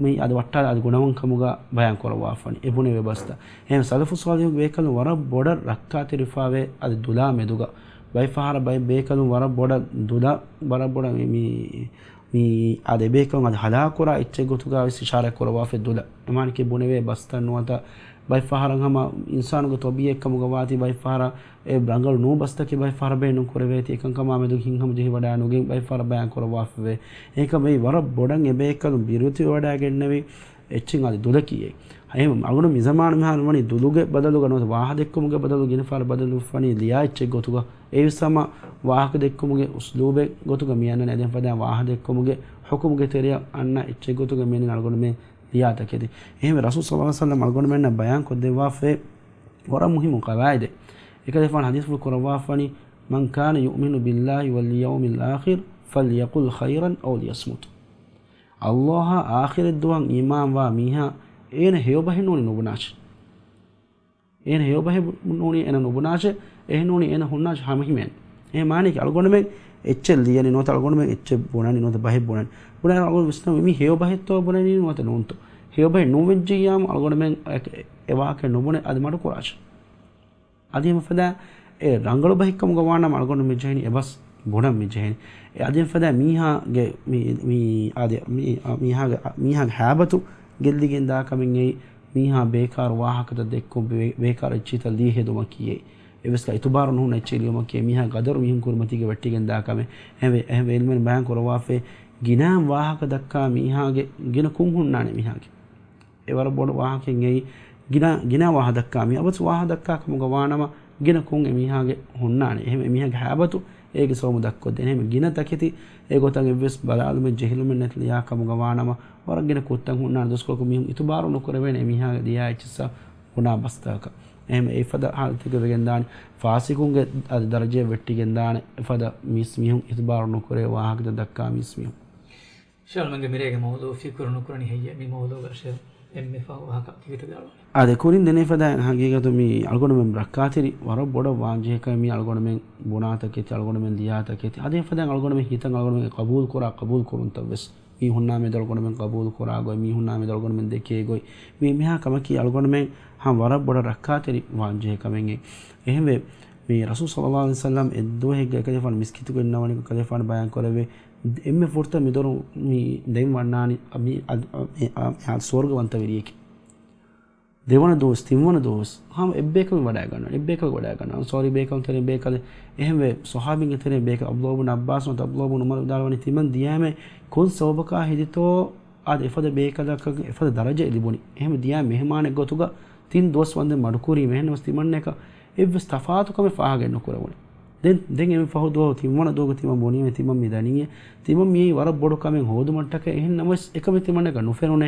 މި އަދި ވައްޓާލާ އަދި ގުނަވަން ކަމުގަ ބަޔާން ކުރައްވާފަނީ. އެ ބުނެވޭ ބަސްތައް. އެހެން ސަލަފު ޞާލިޙުން ބޭކަލުން ވަރަށް ބޮޑަށް ރައްކާތެރިފާވޭ އަދި ދުލާ މެދުގަ. ބައެއް ފަހަރަށް ބައެއް ބޭކަލުން ވަރަށް ބޮޑަށް ދުލަ، ވަރަށް ބޮޑަށް މި، މި، މި އާދެ ބޭކަލުން އަދި ހަލާކުރާ އެއްޗެއް ގޮތުގަ ވެސް އިޝާރާތް ކުރައްވާފަ ދުލަ. އެމާނަކީ ބުނެވޭ ބަސްތައް ނުވަތަ ބައެއް ފަހަރަށް ހަމަ އިންސާނުގެ ތަބީޢަތް ކަމުގަ ވާތީ ބައެއް ފަހަރަށް އެ ރަނގަޅު ނޫން ބަސްތަކެއް ބައެއް ފަހަރަށް ބޭނުން ކުރެވޭތީ، އެކަންކަމާ މެދު ހިތްހަމަޖެހިވަޑައި ނުގެން ބައެއް ފަހަރަށް ބަޔާން ކުރައްވާފަވޭ. އެކަމަކު ވަރަށް ބޮޑަށް އެ ބޭކަލުން ބިރުވެތިވެވަޑައިގެންނެވި އެއްޗެއް އަދި ދުލަކީ އެއް. އެހެން އަޅުގަނޑު މި ޒަމާނު މިހާރު ވަނީ ދުލުގެ ބަދަލުގަ ނުވަތަ ވާހަ ދެއްކުމުގެ ބަދަލު ގިނަ ފަހަރަށް ބަދަލު ވަނީ ލިޔާ އެއްޗެއް ގޮތުގަ. އެއީވެސް ހަމަ ވާހަކަ ދެއްކުމުގެ އުސްލޫބެއް ގޮތުގަ މި އަންނަނީ. އެދެން ފަދަ ވާހަ ދެއްކުމުގެ ޙުކުމުގެ ތެރެއަށް އަންނަ އެއްޗެއް ގޮތުގަ މި އަންނަނީ އަޅުގަނޑުމެން ލިޔާ ތަކެތި. އެހެންވެ ރަސޫލު ޞައްލަﷲު ޢަލައިހި ވަސައްލަމް އަޅުގަނޑުމެންނަށް ބަޔާން ކޮށްދެއްވާފައި ވަރަށް މުހިއްމު ޤަވާޢިދެއް. އެކަލޭގެފާނު ޙަދީޘްފުޅު ކުރައްވާފަނީ، "من كان يؤمن بالله واليوم الآخر فليقل خيرا أو ليصمت." ﷲ އާ އާޚިރަތް ދުވަހަށް އީމާންވާ މީހާ އޭނަ ހެޔޮބަހެއް ނޫނީ ނުބުނާށޭ. އޭނަ ހެޔޮބަހެއް ނޫނީ އޭނަ ނުބުނާށޭ. އެހެން ނޫނީ އޭނަ ހުންނާށޭ ހަމަހިމޭން. އެހެން މާނައަކީ އަޅުގަނޑުމެން އެއްޗެއް ލިޔަނީ ނުވަތަ އަޅުގަނޑުމެން އެއްޗެއް ބުނަނީ ނުވަތަ ބަހެއް ބުނަނީ. ބުނާ އަޅުގަނޑު ވިސްނަން މީ ހެޔޮބަހެއްތޯ ބުނަނީ ނުވަތަ ނޫންތޯ. ހެޔޮބަހެއް ނޫންވެއްޖިއްޔާމު އަޅުގަނޑުމެން އެ، އެ ވާހަކަ ނުބުނެ އަދި މަޑުކުރާށޭ. އަދި އެހެން ފަދަ އެ ރަނގަޅު ބަހެއްކަމުގަ ވާނަމަ އަޅުގަނޑު މި ޖެހެނީ އެ ބަސް ބުނަން މި ޖެހެނީ. އެ އަދި އެހެން ފަދަ މީހާގެ މި، މި އާދެ، މި، މީހާގެ، މީހާގެ ހައިބަތު ގެއްލިގެން ދާ ކަމެއް އެއީ، މީހާ ބޭކާރު ވާހަކަތައް ދެއްކުން، ބޭ، ބޭކާރު އެއްޗިތައް ލީ ހެދުމަކީ އެއީ. އެއްވެސް ކަ އިތުބާރު ނުހުންނަ އެއްޗެއް ލިޔުމަކީ އެއީ. މީހާ ގަދަރު މީހުން ކުރިމަތީގަ ވެއްޓިގެން ދާ ކަމެއް. އެހެންވެ، އެހެންވެ ޢިލްމުވެރިން ބަޔާން ކުރައްވާފައި ގިނަ ވާހަކަ ދައްކާ މީހާގެ ގިނަ ކުން ހުންނާނެ މީހާގެ. އެ ވަރަށް ބޮޑު ވާހަކައެއް އެއީ. ގިނަ، ގިނަ ވާހަ ދައްކާ މީ އަބަސް ވާހަ ދައްކާ ކަމުގަ ވާނަމަ، ގިނަ ކުން އެ މީހާގެ ހުންނާނެ. އެހެން އެ މީހާގެ ހައިބަތު އޭގެ ސަބަބުން ދައްކޮށްދޭނެ. އެހެން ގިނަ ތަކެތި އެ ގޮތަށް އެއްވެސް ބަލާލުމެއް ޖެހިލުމެއް ނެތި ލިޔާ ކަމުގަ ވާނަމަ، ވަރަށް ގިނަ ކުށްތައް ހުންނާނެ. ދުވަސްކޮޅަކު މީހުން އިތުބާރު ނުކުރެވޭނެ އެ މީހާގެ ލިޔާ އެއްޗިއްސަށް ބުނާ ބަސްތަކަކަށް. އެހެން އެ ފަދަ ހާލަތެއްގަ ވެގެން ދާނެ. ފާސިޤުންގެ އަދި ދަރަޖައެއް ވެއްޓިގެން ދާނެ. އެފަދަ މީސް މީހުން އިތުބާރު ނުކުރޭ ވާހަކަތައް ދައްކާ މީސް މީހުން. ޝޭޚް އަޅުމެންގެ މިރޭގެ މައުޟޫޢު ފިކުރު ނުކުރަނީ ހެއްޔޭ؟ މި މައުޟޫޢުގަ ޝޭޚް އެންމެ ފަހު ވާހަކަ ތިކެތެއް ދާޅުވާ. އާދެ، ކުރިން ދެނެ ފަދައިން ހަގީގަތު މި އަޅުގަނޑުމެން ރައްކާތެރި ވަރަށް ބޮޑަށް ވާންޖެހޭ ކަމެއް މި އަޅުގަނޑުމެން ބުނާތަކެތި، އަޅުގަނޑުމެން ލިޔާތަކެތި. އާދެ، ފަދައިން އަޅުގަނޑުމެން ހިތަށް އަޅުގަނޑުމެން ޤަބޫލު ކުރާ، ޤަބޫލު ކުރުންތައް ވެސް. މީހުންނާ މެދު އަޅުގަނޑުމެން ޤަބޫލު ކުރާ ގޮތް، މީހުންނާ މެދު އަޅުގަނޑުމެން ދެކޭ ގޮތް. މި މިހާ ކަމަކީ އަޅުގަނޑުމެން ހަމަ ވަރަށް ބޮޑަށް ރައްކާތެރި ވާންޖެހޭ ކަމެއް. އެހެންވެ، މި ރަސޫލު ޞައްލަﷲު ޢަލައިހި ވަސައްލަމް އެއްދުވަހެއްގަ އެކަލޭފާނު މިސްކިތުގަ އިންނަވަނީ އެކަލޭފާނު ބަޔާން ކުރެއްވި އެންމެ ފުރަތަމަ މިދޮރުން މި ދެން ވަންނާނީ މި އަދް، އަ، އެ، އަ، އެ އަދް ސުވަރުގަވަންތަ ވެރިއެކޭ. ދެވަނަ ދުވަސް، ތިންވަނަ ދުވަސް، ހަމަ އެއްބޭކަލުން ވަޑައިގަންނަވަނީ، އެއްބޭކަލުން ވަޑައިގަންނަވަނީ. އަންޞާރީ ބޭކަލުން ތެރެއިން ބޭކަލެއް، އެހެންވެ، ޞަޙާބީންގެ ތެރެއިން ބޭކަލެއް، ޢަބްދުﷲ ބިން ޢައްބާސް ވަންތަ ޢަބްދުﷲ ބިން ޢުމަރު ވިދާޅުވަނީ، ތިމަން ދިޔައިމެ ކޮން ސަބަބަކާ ހެދިތޯ، އާދެ، އެފަދަ ބޭކަލަކަށް އެފަދަ ދަރަޖައެއް ލިބުނީ. އެހެންވެ، ދިޔައިމެ މެހެމާނެއް ގޮތުގަ ތިން ދުވަސް ވަންދެން މަޑުކުރީމެ، އެހެންނަމަވެސް ތިމަންނައަކަށް އެއްވެސް ތަފާތުކަމެއް ފާހަގައެއް ނުކުރެވުނު. ދެން، ދެން އެންމެ ފަހު ދުވަހު ތިންވަނަ ދުވަހުގަ ތިމަން ބުނީމެ، ތިމަން މި ދަނީއޭ، ތިމަން މިއީ ވަރަށް ބޮޑު ކަމެއް ހޯދުމަށްޓަކައި، އެހެން ނަމަވެސް އެކަމެއް ތިމަންނަކަށް ނުފެނުނޭ.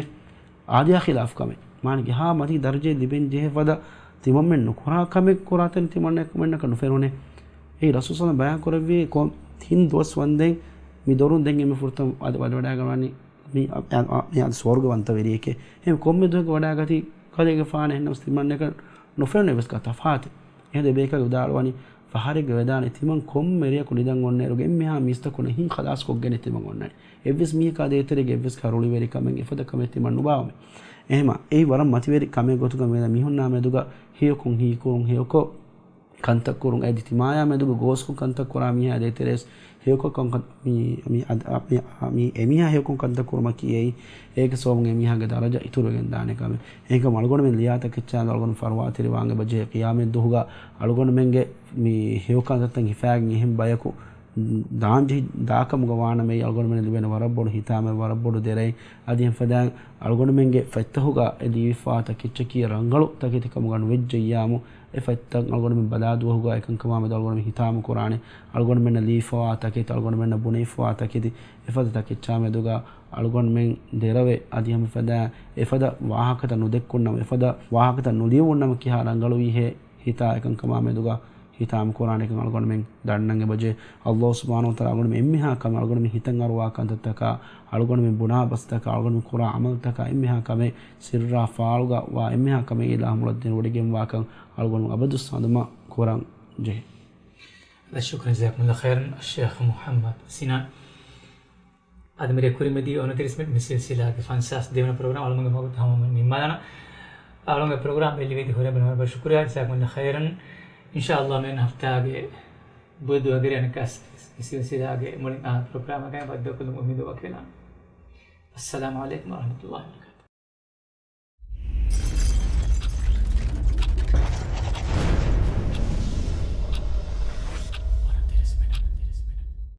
އާދަޔާ ޚިލާފު ކަމެއް. މާނައަކީ އެހާ މަތީ ދަރަޖައެއް ލިބެން ޖެހޭ ފަދަ ތިމަންމެން ނުކުރާ ކަމެއް ކުރާތަން ތިމަންނަ-، ތިމަންނަކަށް ނުފެނުނޭ. އެއީ ރަސޫލު ޞައްލަﷲު ޢަލައިހި ވަސައްލަމް ބަޔާން ކުރެއްވި ކޮ-، ތިން ދުވަސް ވަންދެން މި ދޮރުން ދެން އެންމެ ފުރަތަމަ އަދި ވަޑަ-، ވަޑައިގަންނަވަނީ މި އަ-، އަ-، އަ-، މި އަދި ސުވަރުގަވަންތަ ވެރިއެކޭ. އެހެން ކޮންމެ ދުވަހެއްގަ ވަޑައިގަތީ ކަލޭގެފާނެއް ނަމަވެސް ތިމަންނަކަށް ނުފެނުނެއް ވެސް ކަ ތަފާތެއް. އެހެން ދެ ބޭކަލުން ވިދާޅުވަނީ، ފަހަރެއްގަ ވެދާނެ ތިމަން ކޮންމެ ރެޔަކު ނިދަން އޮންނައިރުގަ އެންމެހާ މީސްތަކުންނަށް ހިތް ޚަލާސްކޮށްގެން ތިމަން އޮންނަނީ. އެއްވެސް މީހަކާ ދޭތެރޭގަ އެއްވެސް ކަ ރުޅިވެރި ކަމެއް އެފަދަ ކަމެއް ތިމަން ނުބާވަމޭ. އެހެމަ، އެއީ ވަރަށް މަތިވެރި ކަމެއް ގޮތުގަ މިއަދަ މީހުންނާ މެދުގަ ހެޔޮކޮށް ހީކުރުން، ހެޔޮކޮށް ކަންތައް ކުރުން، އަދި އިޖްތިމާޢާ މެދުގަ ގޯސްކޮށް ކަންތައް ކުރާ މީހާ ދޭތެރޭސް ހެޔޮކޮށް ކަން، މި، މި، އަދ-، މި، މި އެމީހާ ހެޔޮކޮށް ކަންތައް ކުރުމަކީ އެއީ، އޭގެ ސަބަބުން އެމީހާގެ ދަރަޖަ އިތުރުވެގެން ދާނެ ކަމެއް. އެހެންކަމުން އަޅުގަނޑުމެން ލިޔާ ތަކެއްޗާ އަޅުގަނޑު ފަރުވާތެރިވާން އެބަޖެހޭ ޤިޔާމަތް ދުވަހުގަ އަޅުގަނޑުމެންގެ މި ހެޔޮ ކަންތައްތައް ހިފާގެން އެހެން ބަޔަކު ދާންޖެހި ދާކަމުގަ ވާނަމަ، އަޅުގަނޑުމެން ލިބޭނެ ވަރަށް ބޮޑު ހިތާމަ، ވަރަށް ބޮޑު ދެރައެއް. އަދި އެފަދައިން އަޅުގަނޑުމެންގެ ފަތްތަހުގަ އެ ލިޔެފާ ތަކެއްޗަކީ ރަނގަޅު ތަކެތި ކަމުގަ ނުވެއްޖެއްޔާމު، އެ ފަތްތައް އަޅުގަނޑުމެން ބަލާ ދުވަހުގަ އެކަންކަމާ މެދު އަޅުގަނޑުމެން ހިތާމަ ކުރާނެ. އަޅުގަނޑުމެންނަށް ލިޔެފާ ތަކެތި، އަޅުގަނޑުމެންނަށް ބުނެފާ ތަކެތި، އެފަދަ ތަކެއްޗާ މެދުގަ އަޅުގަނޑުމެން ދެރަވެ، އަދި ހަމަ ފަދަ، އެފަދަ ވާހަކަތައް ނުދެއްކުންނަމަ، އެފަދަ ވާހަކަތައް ނުލިޔެވުންނަމަ ކިހާ ރަނގަޅުވީހޭ ހިތާ އެކަންކަމާ މެދުގަ ހިތާމަ ކުރާނެކަން އަޅުގަނޑުމެން ދަންނަން އެބަޖެ. އައްލާހު ސުބްޙާނަހު ވަތަޢާލާ އަޅުގަނޑުމެން އެންމެހާ ކަމެއް، އަޅުގަނޑުމެން ހިތަށް އަރުވާ ކަންތައްތަކާ، އަޅުގަނޑުމެން ބުނާ ބަސްތަކާ، އަޅުގަނޑުމެން ކުރާ ޢަމަލުތަކާ އެންމެހާ ކަމެއް، ސިއްރާ ފާޅުގަ ވާ އެންމެހާ ކަމެއް އިލާހު މުޅަށް ދެނެވޮޑިގެންވާކަން އަޅުގަނޑު އަބަދު ސަލާމަތް ކުރަން ޖެހޭ. شكرا، جزاكم الله خيرا الشيخ محمد سنان. އަދި މިރޭ ކުރިމަތި އޮނަތިރީސް މިނިޓް މި ސިލްސިލާގެ ފަންސާސް ދެވަނަ ޕްރޮގްރާމް އަޅުގަނޑުގެ މަގުތައް ހަމަ ނިންމާލާނަން. އަޅުގަނޑުގެ ޕްރޮގްރާމް ބެއްލެވި ދި ހުރެ ބަނަވަރު ޝުކުރިއްޔާ، ޖަޒާކުމުﷲ ޚައިރަން. އިންޝާﷲ މިއަންނަ ހަފްތާގެ ބުދު އަގެރި އަނެއްކާސް މި ސިލްސިލާގެ މުޅިން އާ ޕްރޮގްރާމަކަށް ބައްދަލުކޮށްލުމުގެ އުއްމީދު ވަކިވެލާނަން. السلام عليكم ورحمة الله وبركاته.